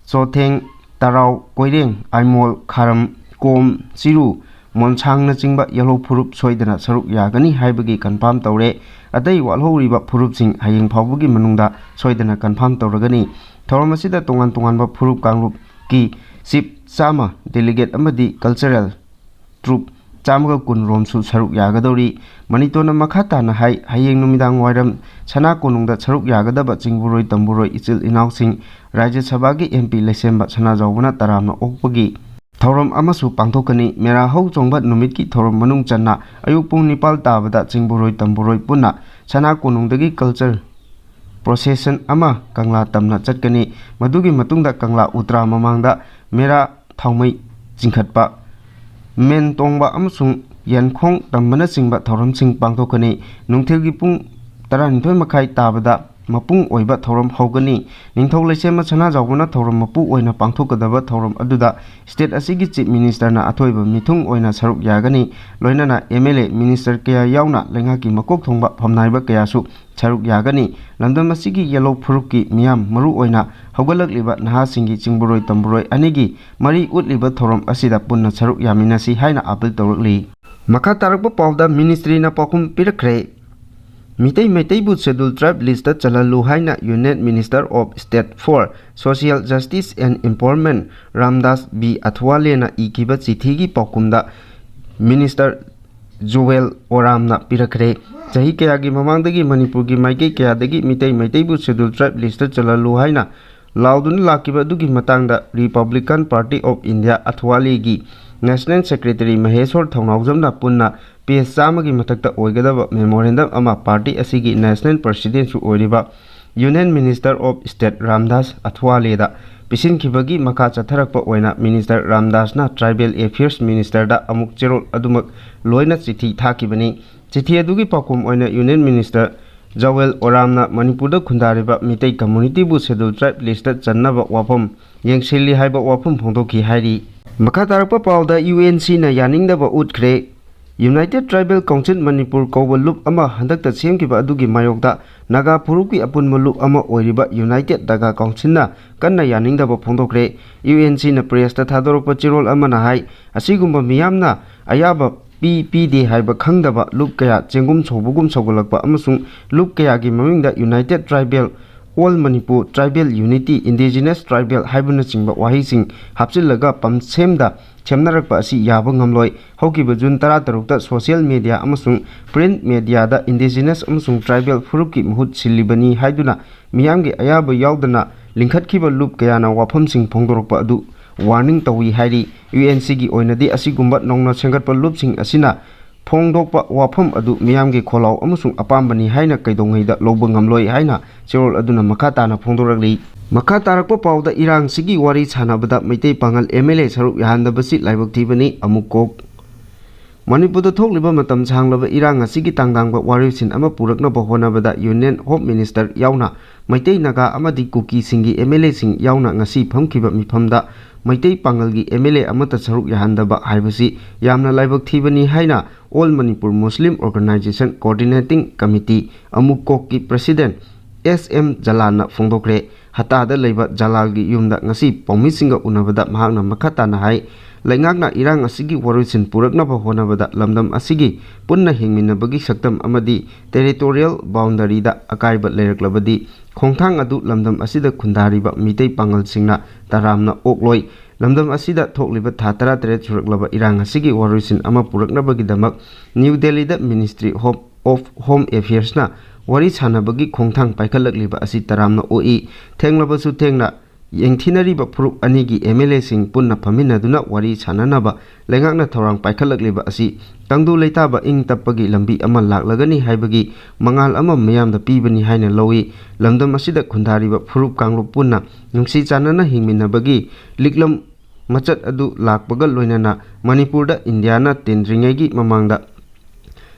ꯆꯣꯊꯦꯡ, ꯇꯔꯥꯎ, ꯀꯣꯏꯔꯦꯡ, ꯑꯥꯏꯃꯣꯜ, ꯈꯥꯔꯝ, ꯀꯣꯝ, ꯆꯤꯔꯨ, ꯃꯣꯟꯁꯥꯡꯅꯆꯤꯡꯕ ꯌꯦꯜꯍꯧ ꯐꯨꯔꯨꯞ ꯁꯣꯏꯗꯅ ꯁꯔꯨꯛ ꯌꯥꯒꯅꯤ ꯍꯥꯏꯕꯒꯤ confirm ꯇꯧꯔꯦ꯫ ꯑꯇꯩ ꯋꯥꯠꯍꯧꯔꯤꯕ ꯐꯨꯔꯨꯞꯁꯤꯡ ꯍꯌꯦꯡ ꯐꯥꯎꯕꯒꯤ ꯃꯅꯨꯡꯗ ꯁꯣꯏꯗꯅ confirm ꯇꯧꯔꯒꯅꯤ꯫ ꯊꯧꯔꯝ ꯑꯁꯤꯗ ꯇꯣꯉꯥꯟ ꯇꯣꯉꯥꯟꯕ ꯐꯨꯔꯨꯞ ꯀꯥꯡꯂꯨꯞꯀꯤ chief ꯆꯥꯝꯃ, delegate ꯑꯃꯗꯤ cultural troupe ꯆꯥꯝꯃꯒ ꯀꯨꯟ ꯔꯣꯝꯁꯨ ꯁꯔꯨꯛ ꯌꯥꯒꯗꯧꯔꯤ꯫ ꯃꯅꯤꯇꯣꯟꯅ ꯃꯈꯥ ꯇꯥꯅ ꯍꯥꯏ, ꯍꯌꯦꯡ ꯅꯨꯃꯤꯗꯥꯡ ꯋꯥꯏꯔꯝ ꯁꯅꯥ ꯀꯣꯅꯨꯡꯗ ꯁꯔꯨꯛ ꯌꯥꯒꯗꯕ ꯆꯤꯡꯕꯨꯔꯣꯏ ꯇꯝꯕꯨꯔꯣꯏ ꯏꯆꯤꯜ ꯏꯅꯥꯎꯁꯤꯡ ꯔꯥꯖ꯭ꯌ ꯁꯚꯥꯒꯤ MP ꯂꯩꯁꯦꯝꯕ ꯁꯅꯥꯖꯥꯎꯕꯅ ꯇꯔꯥꯝꯅ ꯑꯣꯛꯄꯒꯤ ꯊꯧꯔꯝ ꯑꯃꯁꯨ ꯄꯥꯡꯊꯣꯛꯀꯅꯤ꯫ ꯃꯦꯔꯥ ꯍꯧ ꯆꯣꯡꯕ ꯅꯨꯃꯤꯠꯀꯤ ꯊꯧꯔꯝ ꯃꯅꯨꯡ ꯆꯟꯅ ꯑꯌꯨꯛ ꯄꯨꯡ ꯅꯤꯄꯥꯜ ꯇꯥꯕꯗ ꯆꯤꯡꯕꯨꯔꯣꯏ ꯇꯝꯕꯨꯔꯣꯏ ꯄꯨꯟꯅ ꯁꯅꯥ ꯀꯣꯅꯨꯡꯗꯒꯤ culture procession ꯑꯃ ꯀꯪꯂꯥ ꯇꯝꯅ ꯆꯠꯀꯅꯤ꯫ ꯃꯗꯨꯒꯤ ꯃꯇꯨꯡꯗ ꯀꯪꯂꯥ ꯎꯇ꯭ꯔꯥ ꯃꯃꯥꯡꯗ ꯃꯦꯔꯥ ꯊꯥꯎꯃꯩ ꯆꯤꯡꯈꯠꯄ, ꯃꯦꯟ ꯇꯣꯡꯕ ꯑꯃꯁꯨꯡ ꯌꯦꯟꯈꯣꯡ ꯇꯝꯕꯅꯆꯤꯡꯕ ꯊꯧꯔꯝꯁꯤꯡ ꯄꯥꯡꯊꯣꯛꯀꯅꯤ꯫ ꯅꯨꯡꯊꯤꯜꯒꯤ ꯄꯨꯡ ꯇꯔꯥꯅꯤꯊꯣꯏ ꯃꯈꯥꯏ ꯇꯥꯕꯗ ꯃꯄꯨꯡ ꯑꯣꯏꯕ ꯊꯧꯔꯝ ꯍꯧꯒꯅꯤ꯫ ꯅꯤꯡꯊꯧ ꯂꯩꯁꯦꯝꯕ ꯁꯅꯥꯖꯥꯎꯕꯅ ꯊꯧꯔꯝ ꯃꯄꯨ ꯑꯣꯏꯅ ꯄꯥꯡꯊꯣꯛꯀꯗꯕ ꯊꯧꯔꯝ ꯑꯗꯨꯗ state ꯑꯁꯤꯒꯤ chief ministerꯅ ꯑꯊꯣꯏꯕ ꯃꯤꯊꯨꯡ ꯑꯣꯏꯅ ꯁꯔꯨꯛ ꯌꯥꯒꯅꯤ꯫ ꯂꯣꯏꯅꯅ MLA, minister ꯀꯌꯥ ꯌꯥꯎꯅ ꯂꯩꯉꯥꯛꯀꯤ ꯃꯀꯣꯛ ꯊꯣꯡꯕ ꯐꯝꯅꯥꯏꯕ ꯀꯌꯥꯁꯨ ꯁꯔꯨꯛ ꯌꯥꯒꯅꯤ꯫ ꯂꯝꯗꯝ ꯑꯁꯤꯒꯤ ꯌꯦꯜꯍꯧ ꯐꯨꯔꯨꯞꯀꯤ ꯃꯤꯌꯥꯝ, ꯃꯔꯨ ꯑꯣꯏꯅ ꯍꯧꯒꯠꯂꯛꯂꯤꯕ ꯅꯍꯥꯁꯤꯡꯒꯤ ꯆꯤꯡꯕꯨꯔꯣꯏ ꯇꯝꯕꯨꯔꯣꯏ ꯑꯅꯤꯒꯤ ꯃꯔꯤ ꯎꯠꯂꯤꯕ ꯊꯧꯔꯝ ꯑꯁꯤꯗ ꯄꯨꯟꯅ ꯁꯔꯨꯛ ꯌꯥꯃꯤꯟꯅꯁꯤ ꯍꯥꯏꯅ appeal ꯇꯧꯔꯛꯂꯤ꯫ ꯃꯈꯥ ꯇꯥꯔꯛꯄ ꯄꯥꯎꯗ ministryꯅ ꯄꯥꯎꯈꯨꯝ ꯄꯤꯔꯛꯈ꯭ꯔꯦ꯫ ꯃꯤꯇꯩ ꯃꯩꯇꯩꯕꯨ Scheduled Tribe list ꯆꯜꯍꯜꯂꯨ ꯍꯥꯏꯅ Union Minister of State for Social Justice and Empowerment Ramdas B ꯑꯊꯋꯥꯂꯦꯅ ꯏꯈꯤꯕ ꯆꯤꯊꯤꯒꯤ ꯄꯥꯎꯈꯨꯝꯗ Minister ꯖꯨꯋꯦꯜ ꯑꯣꯔꯥꯝꯅ ꯄꯤꯔꯛꯈ꯭ꯔꯦ꯫ ꯆꯍꯤ ꯀꯌꯥꯒꯤ ꯃꯃꯥꯡꯗꯒꯤ ꯃꯅꯤꯄꯨꯔꯒꯤ ꯃꯥꯏꯀꯩ ꯀꯌꯥꯗꯒꯤ ꯃꯤꯇꯩ ꯃꯩꯇꯩꯕꯨ Scheduled Tribe list ꯆꯜꯍꯜꯂꯨ ꯍꯥꯏꯅ ꯂꯥꯎꯗꯨꯅ ꯂꯥꯛꯈꯤꯕ ꯑꯗꯨꯒꯤ ꯃꯇꯥꯡꯗ Republican Party of India ꯑꯊꯋꯥꯂꯦꯒꯤ National Secretary ꯃꯍꯦꯁꯣꯔ ꯊꯧꯅꯥꯎꯖꯝꯅ ꯄꯨꯟꯅ page ꯆꯥꯝꯃꯒꯤ ꯃꯊꯛꯇ ꯑꯣꯏꯒꯗꯕ memorandum ꯑꯃ party ꯑꯁꯤꯒꯤ National Presidentꯁꯨ ꯑꯣꯏꯔꯤꯕ Union Minister of State Ramdas ꯑꯊꯋꯥꯂꯦꯗ ꯄꯤꯁꯤꯟꯈꯤꯕꯒꯤ ꯃꯈꯥ ꯆꯠꯊꯔꯛꯄ ꯑꯣꯏꯅ Minister ꯔꯥꯝꯗꯥꯁꯅ Tribal Affairs Ministerꯗ ꯑꯃꯨꯛ ꯆꯦꯔꯣꯜ ꯑꯗꯨꯃꯛ ꯂꯣꯏꯅ ꯆꯤꯊꯤ ꯊꯥꯈꯤꯕꯅꯤ꯫ ꯆꯤꯊꯤ ꯑꯗꯨꯒꯤ ꯄꯥꯎꯈꯨꯝ ꯑꯣꯏꯅ Union Minister ꯖꯋꯦꯜ ꯑꯣꯔꯥꯝꯅ ꯃꯅꯤꯄꯨꯔꯗ ꯈꯨꯟꯗꯥꯔꯤꯕ ꯃꯤꯇꯩ communityꯕꯨ Scheduled Tribe listꯇ ꯆꯟꯅꯕ ꯋꯥꯐꯝ ꯌꯦꯡꯁꯤꯜꯂꯤ ꯍꯥꯏꯕ ꯋꯥꯐꯝ ꯐꯣꯡꯗꯣꯛꯈꯤ ꯍꯥꯏꯔꯤ꯫ ꯃꯈꯥ ꯇꯥꯔꯛꯄ ꯄꯥꯎꯗ UNCꯅ ꯌꯥꯅꯤꯡꯗꯕ ꯎꯠꯈ꯭ꯔꯦ꯫ United Tribal Council ꯃꯅꯤꯄꯨꯔ ꯀꯧꯕ ꯂꯨꯞ ꯑꯃ ꯍꯟꯗꯛꯇ ꯁꯦꯝꯈꯤꯕ ꯑꯗꯨꯒꯤ ꯃꯥꯌꯣꯛꯇ ꯅꯥꯒꯥ ꯐꯨꯔꯨꯞꯀꯤ ꯑꯄꯨꯟꯕ ꯂꯨꯞ ꯑꯃ ꯑꯣꯏꯔꯤꯕ United Naga Councilꯅ ꯀꯟꯅ ꯌꯥꯅꯤꯡꯗꯕ ꯐꯣꯡꯗꯣꯛꯈ꯭ꯔꯦ꯫ UNCꯅ pressꯇ ꯊꯥꯗꯣꯔꯛꯄ ꯆꯦꯔꯣꯜ ꯑꯃꯅ ꯍꯥꯏ, ꯑꯁꯤꯒꯨꯝꯕ ꯃꯤꯌꯥꯝꯅ ꯑꯌꯥꯕ ꯄꯤ ꯄꯤꯗꯦ ꯍꯥꯏꯕ ꯈꯪꯗꯕ ꯂꯨꯞ ꯀꯌꯥ ꯆꯦꯡꯒꯨꯝ ꯁꯧꯕꯒꯨꯝ ꯁꯧꯒꯠꯂꯛꯄ ꯑꯃꯁꯨꯡ ꯂꯨꯞ ꯀꯌꯥꯒꯤ ꯃꯃꯤꯡꯗ United Tribal, All Manipur Tribal Unity, Indigenous Tribal ꯍꯥꯏꯕꯅꯆꯤꯡꯕ ꯋꯥꯍꯩꯁꯤꯡ ꯍꯥꯞꯆꯤꯜꯂꯒ ꯄꯝꯁꯦꯝꯗ ꯁꯦꯝꯅꯔꯛꯄ ꯑꯁꯤ ꯌꯥꯕ ꯉꯝꯂꯣꯏ꯫ ꯍꯧꯈꯤꯕ ꯖꯨꯟ ꯇꯔꯥꯇꯔꯨꯛꯇ social media ꯑꯃꯁꯨꯡ print mediaꯗ indigenous ꯑꯃꯁꯨꯡ tribal ꯐꯨꯔꯨꯞꯀꯤ ꯃꯍꯨꯠ ꯁꯤꯜꯂꯤꯕꯅꯤ ꯍꯥꯏꯗꯨꯅ ꯃꯤꯌꯥꯝꯒꯤ ꯑꯌꯥꯕ ꯌꯥꯎꯗꯅ ꯂꯤꯡꯈꯠꯈꯤꯕ ꯂꯨꯞ ꯀꯌꯥꯅ ꯋꯥꯐꯝꯁꯤꯡ ꯐꯣꯡꯗꯣꯔꯛꯄ ꯑꯗꯨ warning ꯇꯧꯏ ꯍꯥꯏꯔꯤ꯫ UNCꯒꯤ ꯑꯣꯏꯅꯗꯤ ꯑꯁꯤꯒꯨꯝꯕ ꯅꯧꯅ ꯁꯦꯝꯒꯠꯄ ꯂꯨꯞꯁꯤꯡ ꯑꯁꯤꯅ ꯐꯣꯡꯗꯣꯛꯄ ꯋꯥꯐꯝ ꯑꯗꯨ ꯃꯤꯌꯥꯝꯒꯤ ꯈꯣꯜꯂꯥꯎ ꯑꯃꯁꯨꯡ ꯑꯄꯥꯝꯕꯅꯤ ꯍꯥꯏꯅ ꯀꯩꯗꯧꯉꯩꯗ ꯂꯧꯕ ꯉꯝꯂꯣꯏ ꯍꯥꯏꯅ ꯆꯦꯔꯣꯜ ꯑꯗꯨꯅ ꯃꯈꯥ ꯇꯥꯅ ꯐꯣꯡꯗꯣꯔꯛꯂꯤ꯫ ꯃꯈꯥ ꯇꯥꯔꯛꯄ ꯄꯥꯎꯗ ꯏꯔꯥꯡꯁꯤꯒꯤ ꯋꯥꯔꯤ ꯁꯥꯟꯅꯕꯗ ꯃꯩꯇꯩ ꯄꯥꯉꯜ MLA ꯁꯔꯨꯛ ꯌꯥꯍꯟꯗꯕꯁꯤ ꯂꯥꯏꯕꯛ ꯊꯤꯕꯅꯤ꯫ ꯑꯃꯨꯛ ꯀꯣꯛ꯫ ꯃꯅꯤꯄꯨꯔꯗ ꯊꯣꯛꯂꯤꯕ ꯃꯇꯝ ꯁꯥꯡꯂꯕ ꯏꯔꯥꯡ ꯑꯁꯤꯒꯤ ꯇꯥꯡꯗꯥꯡꯕ ꯋꯥꯔꯣꯏꯁꯤꯟ ꯑꯃ ꯄꯨꯔꯛꯅꯕ ꯍꯣꯠꯅꯕꯗ Union Home Minister ꯌꯥꯎꯅ ꯃꯩꯇꯩ, ꯅꯥꯒꯥ ꯑꯃꯗꯤ ꯀꯨꯀꯤꯁꯤꯡꯒꯤ MLAꯁꯤꯡ ꯌꯥꯎꯅ ꯉꯁꯤ ꯐꯝꯈꯤꯕ ꯃꯤꯐꯝꯗ ꯃꯩꯇꯩ ꯄꯥꯉꯜꯒꯤ MLA ꯑꯃꯠꯇ ꯁꯔꯨꯛ ꯌꯥꯍꯟꯗꯕ ꯍꯥꯏꯕꯁꯤ ꯌꯥꯝꯅ ꯂꯥꯏꯕꯛ ꯊꯤꯕꯅꯤ ꯍꯥꯏꯅ All Manipur Muslim Organization Coordinating Committee, ꯑꯃꯨꯛ ꯀꯣꯛꯀꯤ President ꯑꯦꯁ ꯑꯦꯝ ꯖꯂꯥꯟꯅ ꯐꯣꯡꯗꯣꯛꯈ꯭ꯔꯦ꯫ ꯍꯇꯥꯗ ꯂꯩꯕ ꯖꯂꯥꯜꯒꯤ ꯌꯨꯝꯗ ꯉꯁꯤ ꯄꯥꯎꯃꯤꯁꯤꯡꯒ ꯎꯅꯕꯗ ꯃꯍꯥꯛꯅ ꯃꯈꯥ ꯇꯥꯅ ꯍꯥꯏ, ꯂꯩꯉꯥꯛꯅ ꯏꯔꯥꯡ ꯑꯁꯤꯒꯤ ꯋꯥꯔꯣꯏꯁꯤꯟ ꯄꯨꯔꯛꯅꯕ ꯍꯣꯠꯅꯕꯗ ꯂꯝꯗꯝ ꯑꯁꯤꯒꯤ ꯄꯨꯟꯅ ꯍꯤꯡꯃꯤꯟꯅꯕꯒꯤ ꯁꯛꯇꯝ ꯑꯃꯗꯤ territorial boundaryꯗ ꯑꯀꯥꯏꯕ ꯂꯩꯔꯛꯂꯕꯗꯤ ꯈꯣꯡꯊꯥꯡ ꯑꯗꯨ ꯂꯝꯗꯝ ꯑꯁꯤꯗ ꯈꯨꯟꯗꯥꯔꯤꯕ ꯃꯤꯇꯩ ꯄꯥꯉꯜꯁꯤꯡꯅ ꯇꯔꯥꯝꯅ ꯑꯣꯛꯂꯣꯏ꯫ ꯂꯝꯗꯝ ꯑꯁꯤꯗ ꯊꯣꯛꯂꯤꯕ ꯊꯥ ꯇꯔꯥꯇꯔꯦꯠ ꯁꯨꯔꯛꯂꯕ ꯏꯔꯥꯡ ꯑꯁꯤꯒꯤ ꯋꯥꯔꯣꯏꯁꯤꯟ ꯑꯃ ꯄꯨꯔꯛꯅꯕꯒꯤꯗꯃꯛ ꯅ꯭ꯌꯨ ꯗꯦꯜꯂꯤꯗ Ministry of, of Home Affairsꯅ ꯋꯥꯔꯤ ꯁꯥꯟꯅꯕꯒꯤ ꯈꯣꯡꯊꯥꯡ ꯄꯥꯏꯈꯠꯂꯛꯂꯤꯕ ꯑꯁꯤ ꯇꯔꯥꯝꯅ ꯑꯣꯛꯏ꯫ ꯊꯦꯡꯂꯕꯁꯨ ꯊꯦꯡꯅ ꯌꯦꯡꯊꯤꯅꯔꯤꯕ ꯐꯨꯔꯨꯞ ꯑꯅꯤꯒꯤ ꯑꯦꯝ ꯑꯦꯜ ꯑꯦꯁꯤꯡ ꯄꯨꯟꯅ ꯐꯝꯃꯤꯟꯅꯗꯨꯅ ꯋꯥꯔꯤ ꯁꯥꯟꯅꯅꯕ ꯂꯩꯉꯥꯛꯅ ꯊꯧꯔꯥꯡ ꯄꯥꯏꯈꯠꯂꯛꯂꯤꯕ ꯑꯁꯤ ꯇꯪꯗꯨ ꯂꯩꯇꯥꯕ ꯏꯪ ꯇꯞꯄꯒꯤ ꯂꯝꯕꯤ ꯑꯃ ꯂꯥꯛꯂꯒꯅꯤ ꯍꯥꯏꯕꯒꯤ ꯃꯉꯥꯜ ꯑꯃ ꯃꯤꯌꯥꯝꯗ ꯄꯤꯕꯅꯤ ꯍꯥꯏꯅ ꯂꯧꯏ꯫ ꯂꯝꯗꯝ ꯑꯁꯤꯗ ꯈꯨꯟꯗꯥꯔꯤꯕ ꯐꯨꯔꯨꯞ ꯀꯥꯡꯂꯨꯞ ꯄꯨꯟꯅ ꯅꯨꯡꯁꯤ ꯆꯥꯟꯅꯅ ꯍꯤꯡꯃꯤꯟꯅꯕꯒꯤ ꯂꯤꯛꯂꯝ ꯃꯆꯠ ꯑꯗꯨ ꯂꯥꯛꯄꯒ ꯂꯣꯏꯅꯅ ꯃꯅꯤꯄꯨꯔꯗ ꯏꯟꯗꯤꯌꯥꯅ ꯇꯤꯟꯗ꯭ꯔꯤꯉꯩꯒꯤ ꯃꯃꯥꯡꯗ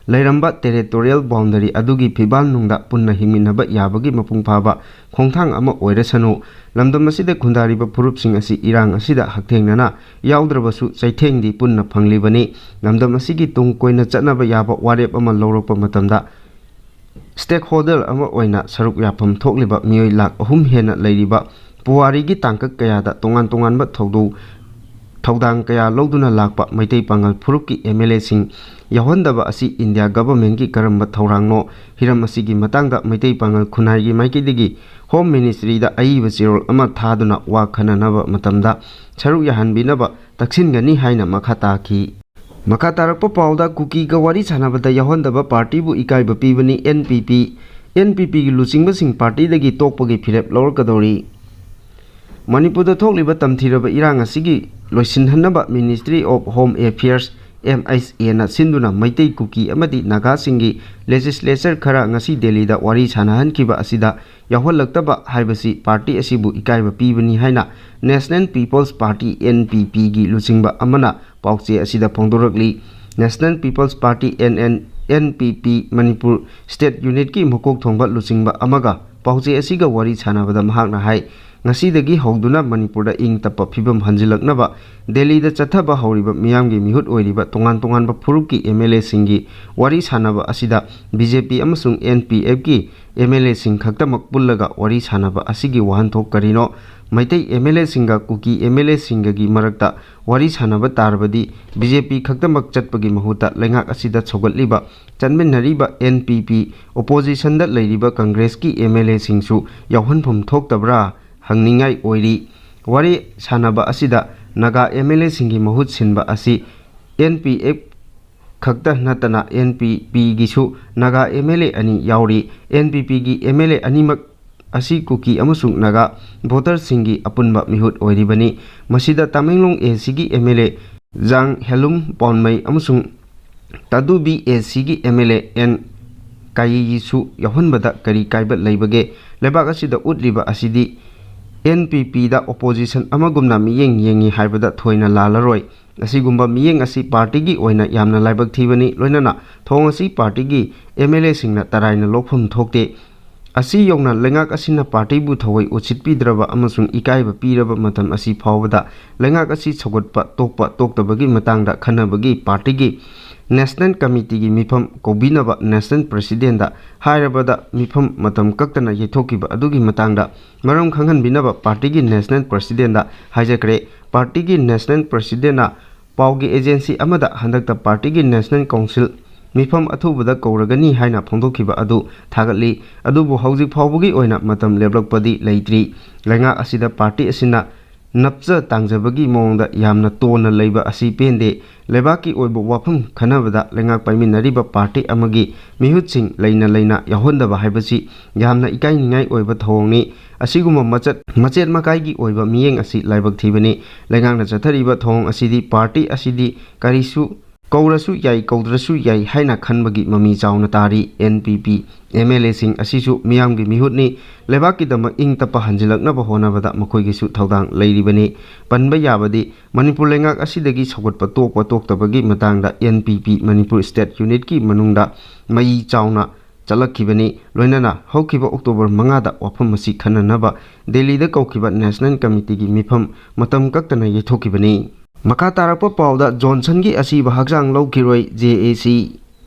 ꯂꯩꯔꯝꯕ territorial boundary ꯑꯗꯨꯒꯤ ꯐꯤꯕꯥꯜ ꯅꯨꯡꯗ ꯄꯨꯟꯅ ꯍꯤꯡꯃꯤꯟꯅꯕ ꯌꯥꯕꯒꯤ ꯃꯄꯨꯡ ꯐꯥꯕ ꯈꯣꯡꯊꯥꯡ ꯑꯃ ꯑꯣꯏꯔꯁꯅꯨ꯫ ꯂꯝꯗꯝ ꯑꯁꯤꯗ ꯈꯨꯟꯗꯥꯔꯤꯕ ꯐꯨꯔꯨꯞꯁꯤꯡ ꯑꯁꯤ ꯏꯔꯥꯡ ꯑꯁꯤꯗ ꯍꯛꯊꯦꯡꯅꯅ ꯌꯥꯎꯗ꯭ꯔꯕꯁꯨ ꯆꯩꯊꯦꯡꯗꯤ ꯄꯨꯟꯅ ꯐꯪꯂꯤꯕꯅꯤ꯫ ꯂꯝꯗꯝ ꯑꯁꯤꯒꯤ ꯇꯨꯡ ꯀꯣꯏꯅ ꯆꯠꯅꯕ ꯌꯥꯕ ꯋꯥꯔꯦꯞ ꯑꯃ ꯂꯧꯔꯛꯄ ꯃꯇꯝꯗ stakeholder ꯑꯃ ꯑꯣꯏꯅ ꯁꯔꯨꯛ ꯌꯥꯐꯝ ꯊꯣꯛꯂꯤꯕ ꯃꯤꯑꯣꯏ ꯂꯥꯈ ꯑꯍꯨꯝ ꯍꯦꯟꯅ ꯂꯩꯔꯤꯕ ꯄꯨꯋꯥꯔꯤꯒꯤ ꯇꯥꯡꯀꯛ ꯀꯌꯥꯗ ꯇꯣꯉꯥꯟ ꯇꯣꯉꯥꯟꯕ ꯊꯧꯗꯧ ꯊꯧꯗꯥꯡ ꯀꯌꯥ ꯂꯧꯗꯨꯅ ꯂꯥꯛꯄ ꯃꯩꯇꯩ ꯄꯥꯉꯜ ꯐꯨꯔꯨꯞꯀꯤ ꯑꯦꯝ ꯑꯦꯜ ꯑꯦꯁꯤꯡ ꯌꯥꯎꯍꯟꯗꯕ ꯑꯁꯤ ꯏꯟꯗꯤꯌꯥ ꯒꯚꯔꯟꯃꯦꯟꯠꯀꯤ ꯀꯔꯝꯕ ꯊꯧꯔꯥꯡꯅꯣ? ꯍꯤꯔꯝ ꯑꯁꯤꯒꯤ ꯃꯇꯥꯡꯗ ꯃꯩꯇꯩ ꯄꯥꯉꯜ ꯈꯨꯟꯅꯥꯏꯒꯤ ꯃꯥꯏꯀꯩꯗꯒꯤ ꯍꯣꯝ ꯃꯤꯅꯤꯁꯇ꯭ꯔꯤꯗ ꯑꯏꯕ ꯆꯦꯔꯣꯜ ꯑꯃ ꯊꯥꯗꯨꯅ ꯋꯥ ꯈꯟꯅꯅꯕ ꯃꯇꯝꯗ ꯁꯔꯨꯛ ꯌꯥꯍꯟꯕꯤꯅꯕ ꯇꯛꯁꯤꯟꯒꯅꯤ ꯍꯥꯏꯅ ꯃꯈꯥ ꯇꯥꯈꯤ꯫ ꯃꯈꯥ ꯇꯥꯔꯛꯄ ꯄꯥꯎꯗ ꯀꯨꯀꯤꯒ ꯋꯥꯔꯤ ꯁꯥꯟꯅꯕꯗ ꯌꯥꯎꯍꯟꯗꯕ ꯄꯥꯔꯇꯤꯕꯨ ꯏꯀꯥꯏꯕ ꯄꯤꯕꯅꯤ, and P P, N P ꯄꯤꯒꯤ ꯂꯨꯆꯤꯡꯕꯁꯤꯡ ꯄꯥꯔꯇꯤꯗꯒꯤ ꯇꯣꯛꯄꯒꯤ ꯐꯤꯔꯦꯞ ꯂꯧꯔꯛꯀꯗꯧꯔꯤ꯫ ꯃꯅꯤꯄꯨꯔꯗ ꯊꯣꯛꯂꯤꯕ ꯇꯝꯊꯤꯔꯕ ꯏꯔꯥꯡ ꯑꯁꯤꯒꯤ ꯂꯣꯏꯁꯤꯟꯍꯟꯅꯕ Ministry of Home Affairs, M H ꯑꯦꯅ ꯁꯤꯟꯗꯨꯅ ꯃꯩꯇꯩ, ꯀꯨꯀꯤ ꯑꯃꯗꯤ ꯅꯥꯒꯥꯁꯤꯡꯒꯤ ꯂꯦꯖꯤꯁꯂꯦꯆꯔ ꯈꯔ ꯉꯁꯤ ꯗꯦꯜꯂꯤꯗ ꯋꯥꯔꯤ ꯁꯥꯟꯅꯍꯟꯈꯤꯕ ꯑꯁꯤꯗ ꯌꯥꯎꯍꯜꯂꯛꯇꯕ ꯍꯥꯏꯕꯁꯤ ꯄꯥꯔꯇꯤ ꯑꯁꯤꯕꯨ ꯏꯀꯥꯏꯕ ꯄꯤꯕꯅꯤ ꯍꯥꯏꯅ National People's Party, N P ꯄꯤꯒꯤ ꯂꯨꯆꯤꯡꯕ ꯑꯃꯅ ꯄꯥꯎꯆꯦ ꯑꯁꯤꯗ ꯐꯣꯡꯗꯣꯔꯛꯂꯤ꯫ National People's Party, N N, N P P, Manipur state ꯌꯨꯅꯤꯠꯀꯤ ꯃꯀꯣꯛ ꯊꯣꯡꯕ ꯂꯨꯆꯤꯡꯕ ꯑꯃꯒ ꯄꯥꯎꯆꯦ ꯑꯁꯤꯒ ꯋꯥꯔꯤ ꯁꯥꯟꯅꯕꯗ ꯃꯍꯥꯛꯅ ꯍꯥꯏ, ꯉꯁꯤꯗꯒꯤ ꯍꯧꯗꯨꯅ ꯃꯅꯤꯄꯨꯔꯗ ꯏꯪ ꯇꯞꯄ ꯐꯤꯕꯝ ꯍꯟꯖꯤꯜꯂꯛꯅꯕ ꯗꯦꯜꯂꯤꯗ ꯆꯠꯊꯕ ꯍꯧꯔꯤꯕ ꯃꯤꯌꯥꯝꯒꯤ ꯃꯤꯍꯨꯠ ꯑꯣꯏꯔꯤꯕ ꯇꯣꯉꯥꯟ ꯇꯣꯉꯥꯟꯕ ꯐꯨꯔꯨꯞꯀꯤ ꯑꯦꯝ ꯑꯦꯜ ꯑꯦꯁꯤꯡꯒꯤ ꯋꯥꯔꯤ ꯁꯥꯟꯅꯕ ꯑꯁꯤꯗ ꯕꯤ ꯖꯦ ꯄꯤ ꯑꯃꯁꯨꯡ ꯑꯦꯟ ꯄꯤ ꯑꯦꯐꯀꯤ ꯑꯦꯝ ꯑꯦꯜ ꯑꯦꯁꯤꯡ ꯈꯛꯇꯃꯛ ꯄꯨꯜꯂꯒ ꯋꯥꯔꯤ ꯁꯥꯟꯅꯕ ꯑꯁꯤꯒꯤ ꯋꯥꯍꯟꯊꯣꯛ ꯀꯔꯤꯅꯣ? ꯃꯩꯇꯩ ꯑꯦꯝ ꯑꯦꯜ ꯑꯦꯁꯤꯡꯒ ꯀꯨꯀꯤ ꯑꯦꯝ ꯑꯦꯜ ꯑꯦꯁꯤꯡꯒꯒꯤ ꯃꯔꯛꯇ ꯋꯥꯔꯤ ꯁꯥꯟꯅꯕ ꯇꯥꯔꯕꯗꯤ ꯕꯤ ꯖꯦ ꯄꯤ ꯈꯛꯇꯃꯛ ꯆꯠꯄꯒꯤ ꯃꯍꯨꯠꯇ ꯂꯩꯉꯥꯛ ꯑꯁꯤꯗ ꯁꯧꯒꯠꯂꯤꯕ, ꯆꯠꯃꯤꯟꯅꯔꯤꯕ ꯑꯦꯟ ꯄꯤ ꯄꯤ, ꯑꯣꯄꯣꯖꯤꯁꯟꯗ ꯂꯩꯔꯤꯕ ꯀꯪꯒ꯭ꯔꯦꯁꯀꯤ ꯑꯦꯝ ꯑꯦꯜ ꯑꯦꯁꯤꯡꯁꯨ ꯌꯥꯎꯍꯟꯐꯝ ꯊꯣꯛꯇꯕ꯭ꯔꯥ ꯍꯪꯅꯤꯡꯉꯥꯏ ꯑꯣꯏꯔꯤ꯫ ꯋꯥꯔꯤ ꯁꯥꯟꯅꯕ ꯑꯁꯤꯗ ꯅꯥꯒꯥ ꯑꯦꯝ ꯑꯦꯜ ꯑꯦꯁꯤꯡꯒꯤ ꯃꯍꯨꯠ ꯁꯤꯟꯕ ꯑꯁꯤ ꯑꯦꯟ ꯄꯤ ꯑꯦꯐ ꯈꯛꯇ ꯅꯠꯇꯅ ꯑꯦꯟ ꯄꯤ ꯄꯤꯒꯤꯁꯨ ꯅꯥꯒꯥ ꯑꯦꯝ ꯑꯦꯜ ꯑꯦ ꯑꯅꯤ ꯌꯥꯎꯔꯤ꯫ ꯑꯦꯟ ꯄꯤ ꯄꯤꯒꯤ ꯑꯦꯝ ꯑꯦꯜ ꯑꯦ ꯑꯅꯤꯃꯛ ꯑꯁꯤ ꯀꯨꯀꯤ ꯑꯃꯁꯨꯡ ꯅꯥꯒꯥ ꯚꯣꯇꯔꯁꯤꯡꯒꯤ ꯑꯄꯨꯟꯕ ꯃꯤꯍꯨꯠ ꯑꯣꯏꯔꯤꯕꯅꯤ꯫ ꯃꯁꯤꯗ ꯇꯃꯦꯡꯂꯣꯡ ꯑꯦ ꯁꯤꯒꯤ ꯑꯦꯝ ꯑꯦꯜ ꯑꯦ ꯖꯥꯡ ꯍꯦꯂꯨꯝ ꯄꯥꯎꯟꯃꯩ ꯑꯃꯁꯨꯡ ꯇꯥꯗꯨꯕꯤ ꯑꯦ ꯁꯤꯒꯤ ꯑꯦꯝ ꯑꯦꯜ ꯑꯦ ꯑꯦꯟ ꯀꯥꯌꯤꯁꯨ ꯌꯥꯎꯍꯟꯕꯗ ꯀꯔꯤ ꯀꯥꯏꯕ ꯂꯩꯕꯒꯦ? ꯂꯩꯕꯥꯛ ꯑꯁꯤꯗ ꯎꯠꯂꯤꯕ ꯑꯁꯤꯗꯤ ꯑꯦꯟ ꯄꯤ ꯄꯤꯗ ꯑꯣꯄꯣꯖꯤꯁꯟ ꯑꯃꯒꯨꯝꯅ ꯃꯤꯠꯌꯦꯡ ꯌꯦꯡꯉꯤ ꯍꯥꯏꯕꯗ ꯊꯣꯏꯅ ꯂꯥꯜꯂꯔꯣꯏ꯫ ꯑꯁꯤꯒꯨꯝꯕ ꯃꯤꯠꯌꯦꯡ ꯑꯁꯤ ꯄꯥꯔꯇꯤꯒꯤ ꯑꯣꯏꯅ ꯌꯥꯝꯅ ꯂꯥꯏꯕꯛ ꯊꯤꯕꯅꯤ꯫ ꯂꯣꯏꯅꯅ ꯊꯧꯑꯣꯡ ꯑꯁꯤ ꯄꯥꯔꯇꯤꯒꯤ ꯑꯦꯝ ꯑꯦꯜ ꯑꯦꯁꯤꯡꯅ ꯇꯔꯥꯏꯅ ꯂꯧꯐꯝ ꯊꯣꯛꯇꯦ꯫ ꯑꯁꯤ ꯌꯧꯅ ꯂꯩꯉꯥꯛ ꯑꯁꯤꯅ ꯄꯥꯔꯇꯤꯕꯨ ꯊꯑꯣꯏ ꯎꯁꯤꯠꯄꯤꯗ꯭ꯔꯕ ꯑꯃꯁꯨꯡ ꯏꯀꯥꯏꯕ ꯄꯤꯔꯕ ꯃꯇꯝ ꯑꯁꯤ ꯐꯥꯎꯕꯗ ꯂꯩꯉꯥꯛ ꯑꯁꯤ ꯁꯧꯒꯠꯄ ꯇꯣꯛꯄ ꯇꯣꯛꯇꯕꯒꯤ ꯃꯇꯥꯡꯗ ꯈꯟꯅꯕꯒꯤ ꯄꯥꯔꯇꯤꯒꯤ ꯅꯦꯁꯅꯦꯜ ꯀꯃꯤꯇꯤꯒꯤ ꯃꯤꯐꯝ ꯀꯧꯕꯤꯅꯕ ꯅꯦꯁꯅꯦꯜ ꯄ꯭ꯔꯦꯁꯤꯗꯦꯟꯗ ꯍꯥꯏꯔꯕꯗ ꯃꯤꯐꯝ ꯃꯇꯝ ꯀꯛꯇꯅ ꯌꯩꯊꯣꯛꯈꯤꯕ ꯑꯗꯨꯒꯤ ꯃꯇꯥꯡꯗ ꯃꯔꯝ ꯈꯪꯍꯟꯕꯤꯅꯕ ꯄꯥꯔꯇꯤꯒꯤ ꯅꯦꯁꯅꯦꯜ ꯄ꯭ꯔꯦꯁꯤꯗꯦꯟꯗ ꯍꯥꯏꯖꯈ꯭ꯔꯦ꯫ ꯄꯥꯔꯇꯤꯒꯤ ꯅꯦꯁꯅꯦꯜ ꯄ꯭ꯔꯦꯁꯤꯗꯦꯟꯅ ꯄꯥꯎꯒꯤ ꯑꯦꯖꯦꯟꯁꯤ ꯑꯃꯗ ꯍꯟꯗꯛꯇ ꯄꯥꯔꯇꯤꯒꯤ ꯅꯦꯁꯅꯦꯜ ꯀꯥꯎꯟꯁꯤꯜ ꯃꯤꯐꯝ ꯑꯊꯨꯕꯗ ꯀꯧꯔꯒꯅꯤ ꯍꯥꯏꯅ ꯐꯣꯡꯗꯣꯛꯈꯤꯕ ꯑꯗꯨ ꯊꯥꯒꯠꯂꯤ꯫ ꯑꯗꯨꯕꯨ ꯍꯧꯖꯤꯛ ꯐꯥꯎꯕꯒꯤ ꯑꯣꯏꯅ ꯃꯇꯝ ꯂꯦꯞꯂꯛꯄꯗꯤ ꯂꯩꯇ꯭ꯔꯤ꯫ ꯂꯩꯉꯥꯛ ꯑꯁꯤꯗ ꯄꯥꯔꯇꯤ ꯑꯁꯤꯅ ꯅꯞꯆ ꯇꯥꯡꯖꯕꯒꯤ ꯃꯑꯣꯡꯗ ꯌꯥꯝꯅ ꯇꯣꯟꯅ ꯂꯩꯕ ꯑꯁꯤ ꯄꯦꯟꯗꯦ꯫ ꯂꯩꯕꯥꯛꯀꯤ ꯑꯣꯏꯕ ꯋꯥꯐꯝ ꯈꯟꯅꯕꯗ ꯂꯩꯉꯥꯛ ꯄꯥꯏꯃꯤꯟꯅꯔꯤꯕ ꯄꯥꯔꯇꯤ ꯑꯃꯒꯤ ꯃꯤꯍꯨꯠꯁꯤꯡ ꯂꯩꯅ ꯂꯩꯅ ꯌꯥꯎꯍꯟꯗꯕ ꯍꯥꯏꯕꯁꯤ ꯌꯥꯝꯅ ꯏꯀꯥꯏꯅꯤꯡꯉꯥꯏ ꯑꯣꯏꯕ ꯊꯧꯑꯣꯡꯅꯤ꯫ ꯑꯁꯤꯒꯨꯝꯕ ꯃꯆꯠ, ꯃꯆꯦꯠ ꯃꯀꯥꯏꯒꯤ ꯑꯣꯏꯕ ꯃꯤꯠꯌꯦꯡ ꯑꯁꯤ ꯂꯥꯏꯕꯛ ꯊꯤꯕꯅꯤ꯫ ꯂꯩꯉꯥꯛꯅ ꯆꯠꯊꯔꯤꯕ ꯊꯧꯑꯣꯡ ꯑꯁꯤꯗꯤ ꯄꯥꯔꯇꯤ ꯑꯁꯤꯗꯤ ꯀꯔꯤꯁꯨ ꯀꯧꯔꯁꯨ ꯌꯥꯏ, ꯀꯧꯗ꯭ꯔꯁꯨ ꯌꯥꯏ ꯍꯥꯏꯅ ꯈꯟꯕꯒꯤ ꯃꯃꯤ ꯆꯥꯎꯅ ꯇꯥꯔꯤ꯫ N P P M L ꯑꯦꯁꯤꯡ ꯑꯁꯤꯁꯨ ꯃꯤꯌꯥꯝꯒꯤ ꯃꯤꯍꯨꯠꯅꯤ꯫ ꯂꯩꯕꯥꯛꯀꯤꯗꯃꯛ ꯏꯪ ꯇꯞꯄ ꯍꯟꯖꯤꯜꯂꯛꯅꯕ ꯍꯣꯠꯅꯕꯗ ꯃꯈꯣꯏꯒꯤꯁꯨ ꯊꯧꯗꯥꯡ ꯂꯩꯔꯤꯕꯅꯤ꯫ ꯄꯟꯕ ꯌꯥꯕꯗꯤ ꯃꯅꯤꯄꯨꯔ ꯂꯩꯉꯥꯛ ꯑꯁꯤꯗꯒꯤ ꯁꯧꯒꯠꯄ ꯇꯣꯛꯄ ꯇꯣꯛꯇꯕꯒꯤ ꯃꯇꯥꯡꯗ and P P Manipur state ꯌꯨꯅꯤꯠꯀꯤ ꯃꯅꯨꯡꯗ ꯃꯌꯤ ꯆꯥꯎꯅ ꯆꯠꯂꯛꯈꯤꯕꯅꯤ꯫ ꯂꯣꯏꯅꯅ ꯍꯧꯈꯤꯕ October ꯃꯉꯥꯗ ꯋꯥꯐꯝ ꯑꯁꯤ ꯈꯟꯅꯅꯕ ꯗꯦꯜꯂꯤꯗ ꯀꯧꯈꯤꯕ National Committeeꯒꯤ ꯃꯤꯐꯝ ꯃꯇꯝ ꯀꯛꯇꯅ ꯌꯩꯊꯣꯛꯈꯤꯕꯅꯤ꯫ ꯃꯈꯥ ꯇꯥꯔꯛꯄ ꯄꯥꯎꯗ, ꯖꯣꯟꯁꯟꯒꯤ ꯑꯁꯤꯕ ꯍꯛꯆꯥꯡ ꯂꯧꯈꯤꯔꯣꯏ, JAC꯫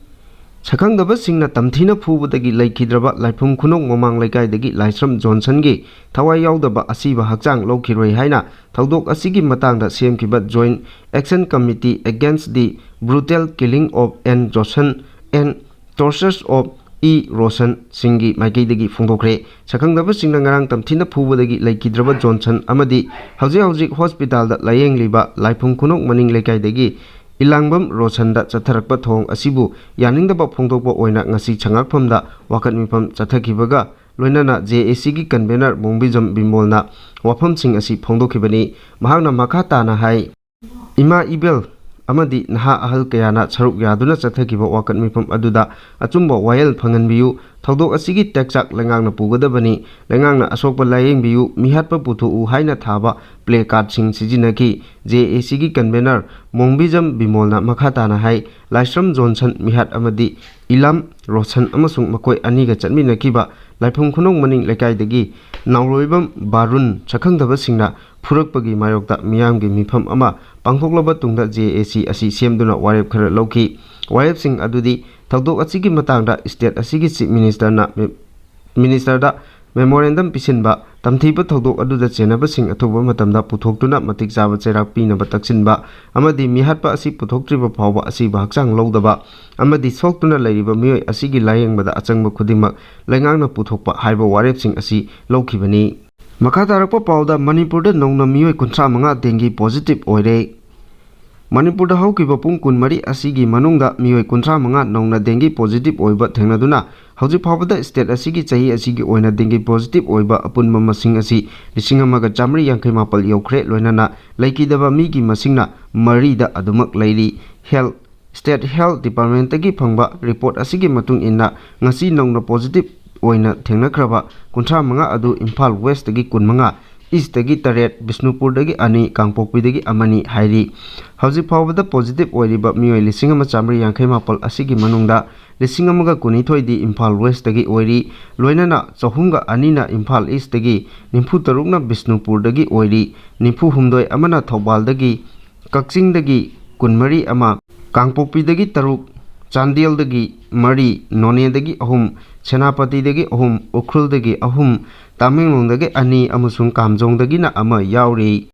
ꯁꯛꯈꯪꯗꯕꯁꯤꯡꯅ ꯇꯝꯊꯤꯅ ꯐꯨꯕꯗꯒꯤ ꯂꯩꯈꯤꯗ꯭ꯔꯕ ꯂꯥꯏꯐꯝ ꯈꯨꯅꯧ ꯃꯃꯥꯡ ꯂꯩꯀꯥꯏꯗꯒꯤ ꯂꯥꯏꯁ꯭ꯔꯝ ꯖꯣꯟꯁꯟꯒꯤ ꯊꯋꯥꯏ ꯌꯥꯎꯗꯕ ꯑꯁꯤꯕ ꯍꯛꯆꯥꯡ ꯂꯧꯈꯤꯔꯣꯏ ꯍꯥꯏꯅ ꯊꯧꯗꯣꯛ ꯑꯁꯤꯒꯤ ꯃꯇꯥꯡꯗ ꯁꯦꯝꯈꯤꯕ Joint Action Committee Against the Brutal Killing of N Johnson and Tortures of E Roshan ꯁꯤꯡꯒꯤ ꯃꯥꯏꯀꯩꯗꯒꯤ ꯐꯣꯡꯗꯣꯛꯈ꯭ꯔꯦ꯫ ꯁꯛꯈꯪꯗꯕꯁꯤꯡꯅ ꯉꯔꯥꯡ ꯇꯝꯊꯤꯅ ꯐꯨꯕꯗꯒꯤ ꯂꯩꯈꯤꯗ꯭ꯔꯕ ꯖꯣꯟꯁꯟ ꯑꯃꯗꯤ ꯍꯧꯖꯤꯛ ꯍꯧꯖꯤꯛ ꯍꯣꯁꯄꯤꯇꯥꯜꯗ ꯂꯥꯌꯦꯡꯂꯤꯕ ꯂꯥꯏꯐꯝ ꯈꯨꯅꯧ ꯃꯅꯤꯡ ꯂꯩꯀꯥꯏꯗꯒꯤ ꯏꯂꯥꯡꯕꯝ ꯔꯣꯁꯟꯗ ꯆꯠꯊꯔꯛꯄ ꯊꯧꯑꯣꯡ ꯑꯁꯤꯕꯨ ꯌꯥꯅꯤꯡꯗꯕ ꯐꯣꯡꯗꯣꯛꯄ ꯑꯣꯏꯅ ꯉꯁꯤ ꯁꯉꯥꯛꯐꯝꯗ ꯋꯥꯀꯠ ꯃꯤꯐꯝ ꯆꯠꯊꯈꯤꯕꯒ ꯂꯣꯏꯅꯅ JACꯒꯤ convener ꯃꯣꯡꯕꯤꯖꯝ ꯕꯤꯃꯣꯜꯅ ꯋꯥꯐꯝꯁꯤꯡ ꯑꯁꯤ ꯐꯣꯡꯗꯣꯛꯈꯤꯕꯅꯤ꯫ ꯃꯍꯥꯛꯅ ꯃꯈꯥ ꯇꯥꯅ ꯍꯥꯏ, ꯏꯃꯥ ꯏꯕꯦꯜ ꯑꯃꯗꯤ ꯅꯍꯥ ꯑꯍꯜ ꯀꯌꯥꯅ ꯁꯔꯨꯛ ꯌꯥꯗꯨꯅ ꯆꯠꯊꯈꯤꯕ ꯋꯥꯀꯠ ꯃꯤꯐꯝ ꯑꯗꯨꯗ ꯑꯆꯨꯝꯕ ꯋꯥꯌꯦꯜ ꯐꯪꯍꯟꯕꯤꯌꯨ꯫ ꯊꯧꯗꯣꯛ ꯑꯁꯤꯒꯤ ꯇꯦꯛꯆꯥꯛ ꯂꯩꯉꯥꯛꯅ ꯄꯨꯒꯗꯕꯅꯤ꯫ ꯂꯩꯉꯥꯛꯅ ꯑꯁꯣꯛꯄ ꯂꯥꯌꯦꯡꯕꯤꯌꯨ, ꯃꯤꯍꯥꯠꯄ ꯄꯨꯊꯣꯛꯎ ꯍꯥꯏꯅ ꯊꯥꯕ placardꯁꯤꯡ ꯁꯤꯖꯤꯟꯅꯈꯤ꯫ JACꯒꯤ convener ꯃꯣꯡꯕꯤꯖꯝ ꯕꯤꯃꯣꯜꯅ ꯃꯈꯥ ꯇꯥꯅ ꯍꯥꯏ, ꯂꯥꯏꯁ꯭ꯔꯝ ꯖꯣꯟꯁꯟ ꯃꯤꯍꯥꯠ ꯑꯃꯗꯤ ꯏꯂꯥꯝ ꯔꯣꯁꯟ ꯑꯃꯁꯨꯡ ꯃꯈꯣꯏ ꯑꯅꯤꯒ ꯆꯠꯃꯤꯟꯅꯈꯤꯕ ꯂꯥꯏꯐꯝ ꯈꯨꯅꯧ ꯃꯅꯤꯡ ꯂꯩꯀꯥꯏꯗꯒꯤ ꯅꯥꯎꯔꯣꯏꯕꯝ ꯕꯥꯔꯨꯟ ꯁꯛꯈꯪꯗꯕꯁꯤꯡꯅ ꯐꯨꯔꯛꯄꯒꯤ ꯃꯥꯌꯣꯛꯇ ꯃꯤꯌꯥꯝꯒꯤ ꯃꯤꯐꯝ ꯑꯃ ꯄꯥꯡꯊꯣꯛꯂꯕ ꯇꯨꯡꯗ JAC ꯑꯁꯤ ꯁꯦꯝꯗꯨꯅ ꯋꯥꯔꯦꯞ ꯈꯔ ꯂꯧꯈꯤ꯫ ꯋꯥꯔꯦꯞꯁꯤꯡ ꯑꯗꯨꯗꯤ ꯊꯧꯗꯣꯛ ꯑꯁꯤꯒꯤ ꯃꯇꯥꯡꯗ state ꯑꯁꯤꯒꯤ Chief Ministerꯅ ꯃꯤ-, Ministerꯗ memorandum ꯄꯤꯁꯤꯟꯕ, ꯇꯝꯊꯤꯕ ꯊꯧꯗꯣꯛ ꯑꯗꯨꯗ ꯆꯦꯟꯅꯕꯁꯤꯡ ꯑꯊꯨꯕ ꯃꯇꯝꯗ ꯄꯨꯊꯣꯛꯇꯨꯅ ꯃꯇꯤꯛ ꯆꯥꯕ ꯆꯩꯔꯥꯛ ꯄꯤꯅꯕ ꯇꯛꯁꯤꯟꯕ ꯑꯃꯗꯤ ꯃꯤꯍꯥꯠꯄ ꯑꯁꯤ ꯄꯨꯊꯣꯛꯇ꯭ꯔꯤꯕ ꯐꯥꯎꯕ ꯑꯁꯤꯕ ꯍꯛꯆꯥꯡ ꯂꯧꯗꯕ ꯑꯃꯗꯤ ꯁꯣꯛꯇꯨꯅ ꯂꯩꯔꯤꯕ ꯃꯤꯑꯣꯏ ꯑꯁꯤꯒꯤ ꯂꯥꯌꯦꯡꯕꯗ ꯑꯆꯪꯕ ꯈꯨꯗꯤꯡꯃꯛ ꯂꯩꯉꯥꯛꯅ ꯄꯨꯊꯣꯛꯄ ꯍꯥꯏꯕ ꯋꯥꯔꯦꯞꯁꯤꯡ ꯑꯁꯤ ꯂꯧꯈꯤꯕꯅꯤ꯫ ꯃꯈꯥ ꯇꯥꯔꯛꯄ ꯄꯥꯎꯗ, ꯃꯅꯤꯄꯨꯔꯗ ꯅꯧꯅ ꯃꯤꯑꯣꯏ ꯀꯨꯟꯊ꯭ꯔꯥ ꯃꯉꯥ dengue positive ꯑꯣꯏꯔꯦ꯫ ꯃꯅꯤꯄꯨꯔꯗ ꯍꯧꯈꯤꯕ ꯄꯨꯡ ꯀꯨꯟꯃꯔꯤ ꯑꯁꯤꯒꯤ ꯃꯅꯨꯡꯗ ꯃꯤꯑꯣꯏ ꯀꯨꯟꯊ꯭ꯔꯥ ꯃꯉꯥ ꯅꯧꯅ dengue positive ꯑꯣꯏꯕ ꯊꯦꯡꯅꯗꯨꯅ, ꯍꯧꯖꯤꯛ ꯐꯥꯎꯕꯗ state ꯑꯁꯤꯒꯤ ꯆꯍꯤ ꯑꯁꯤꯒꯤ ꯑꯣꯏꯅ dengue positive ꯑꯣꯏꯕ ꯑꯄꯨꯟꯕ ꯃꯁꯤꯡ ꯑꯁꯤ ꯂꯤꯁꯤꯡ ꯑꯃꯒ ꯆꯥꯃꯔꯤ ꯌꯥꯡꯈꯩ ꯃꯥꯄꯜ ꯌꯧꯈ꯭ꯔꯦ꯫ ꯂꯣꯏꯅꯅ ꯂꯩꯈꯤꯗꯕ ꯃꯤꯒꯤ ꯃꯁꯤꯡꯅ ꯃꯔꯤꯗ ꯑꯗꯨꯃꯛ ꯂꯩꯔꯤ꯫ Health, State Health Departmentꯇꯒꯤ ꯐꯪꯕ report ꯑꯁꯤꯒꯤ ꯃꯇꯨꯡ ꯏꯟꯅ, ꯉꯁꯤ ꯅꯧꯅ positive ꯑꯣꯏꯅ ꯊꯦꯡꯅꯈ꯭ꯔꯕ ꯀꯨꯟꯊ꯭ꯔꯥ ꯃꯉꯥ ꯑꯗꯨ ꯏꯝꯐꯥꯜ Westꯇꯒꯤ ꯀꯨꯟ ꯃꯉꯥ, ꯏꯁꯇꯒꯤ ꯇꯔꯦꯠ, ꯕꯤꯁꯅꯨꯄꯨꯔꯗꯒꯤ ꯑꯅꯤ, ꯀꯥꯡꯄꯣꯛꯄꯤꯗꯒꯤ ꯑꯃꯅꯤ ꯍꯥꯏꯔꯤ꯫ ꯍꯧꯖꯤꯛ ꯐꯥꯎꯕꯗ ꯄꯣꯖꯤꯇꯤꯚ ꯑꯣꯏꯔꯤꯕ ꯃꯤꯑꯣꯏ ꯂꯤꯁꯤꯡ ꯑꯃ ꯆꯥꯃꯔꯤ ꯌꯥꯡꯈꯩ ꯃꯥꯄꯜ ꯑꯁꯤꯒꯤ ꯃꯅꯨꯡꯗ ꯂꯤꯁꯤꯡ ꯑꯃꯒ ꯀꯨꯟꯅꯤꯊꯣꯏꯗꯤ ꯏꯝꯐꯥꯜ ꯋꯦꯁꯇꯒꯤ ꯑꯣꯏꯔꯤ꯫ ꯂꯣꯏꯅꯅ ꯆꯍꯨꯝꯒ ꯑꯅꯤꯅ ꯏꯝꯐꯥꯜ ꯏꯁꯇꯒꯤ, ꯅꯤꯐꯨ ꯇꯔꯨꯛꯅ ꯕꯤꯁꯅꯨꯄꯨꯔꯗꯒꯤ ꯑꯣꯏꯔꯤ, ꯅꯤꯐꯨ ꯍꯨꯝꯗꯣꯏ ꯑꯃꯅ ꯊꯧꯕꯥꯜꯗꯒꯤ, ꯀꯛꯆꯤꯡꯗꯒꯤ ꯀꯨꯟꯃꯔꯤ ꯑꯃ, ꯀꯥꯡꯄꯣꯛꯄꯤꯗꯒꯤ ꯇꯔꯨꯛ, ꯆꯥꯟꯗꯦꯜꯗꯒꯤ ꯃꯔꯤ, ꯅꯣꯅꯦꯗꯒꯤ ꯑꯍꯨꯝ, ꯁꯦꯅꯥꯄꯇꯤꯗꯒꯤ ꯑꯍꯨꯝ, ꯎꯈ꯭ꯔꯨꯜꯗꯒꯤ ꯑꯍꯨꯝ, ꯇꯥꯃꯦꯡꯂꯣꯡꯗꯒꯤ ꯑꯅꯤ ꯑꯃꯁꯨꯡ ꯀꯥꯝꯖꯣꯡꯗꯒꯤꯅ ꯑꯃ ꯌꯥꯎꯔꯤ꯫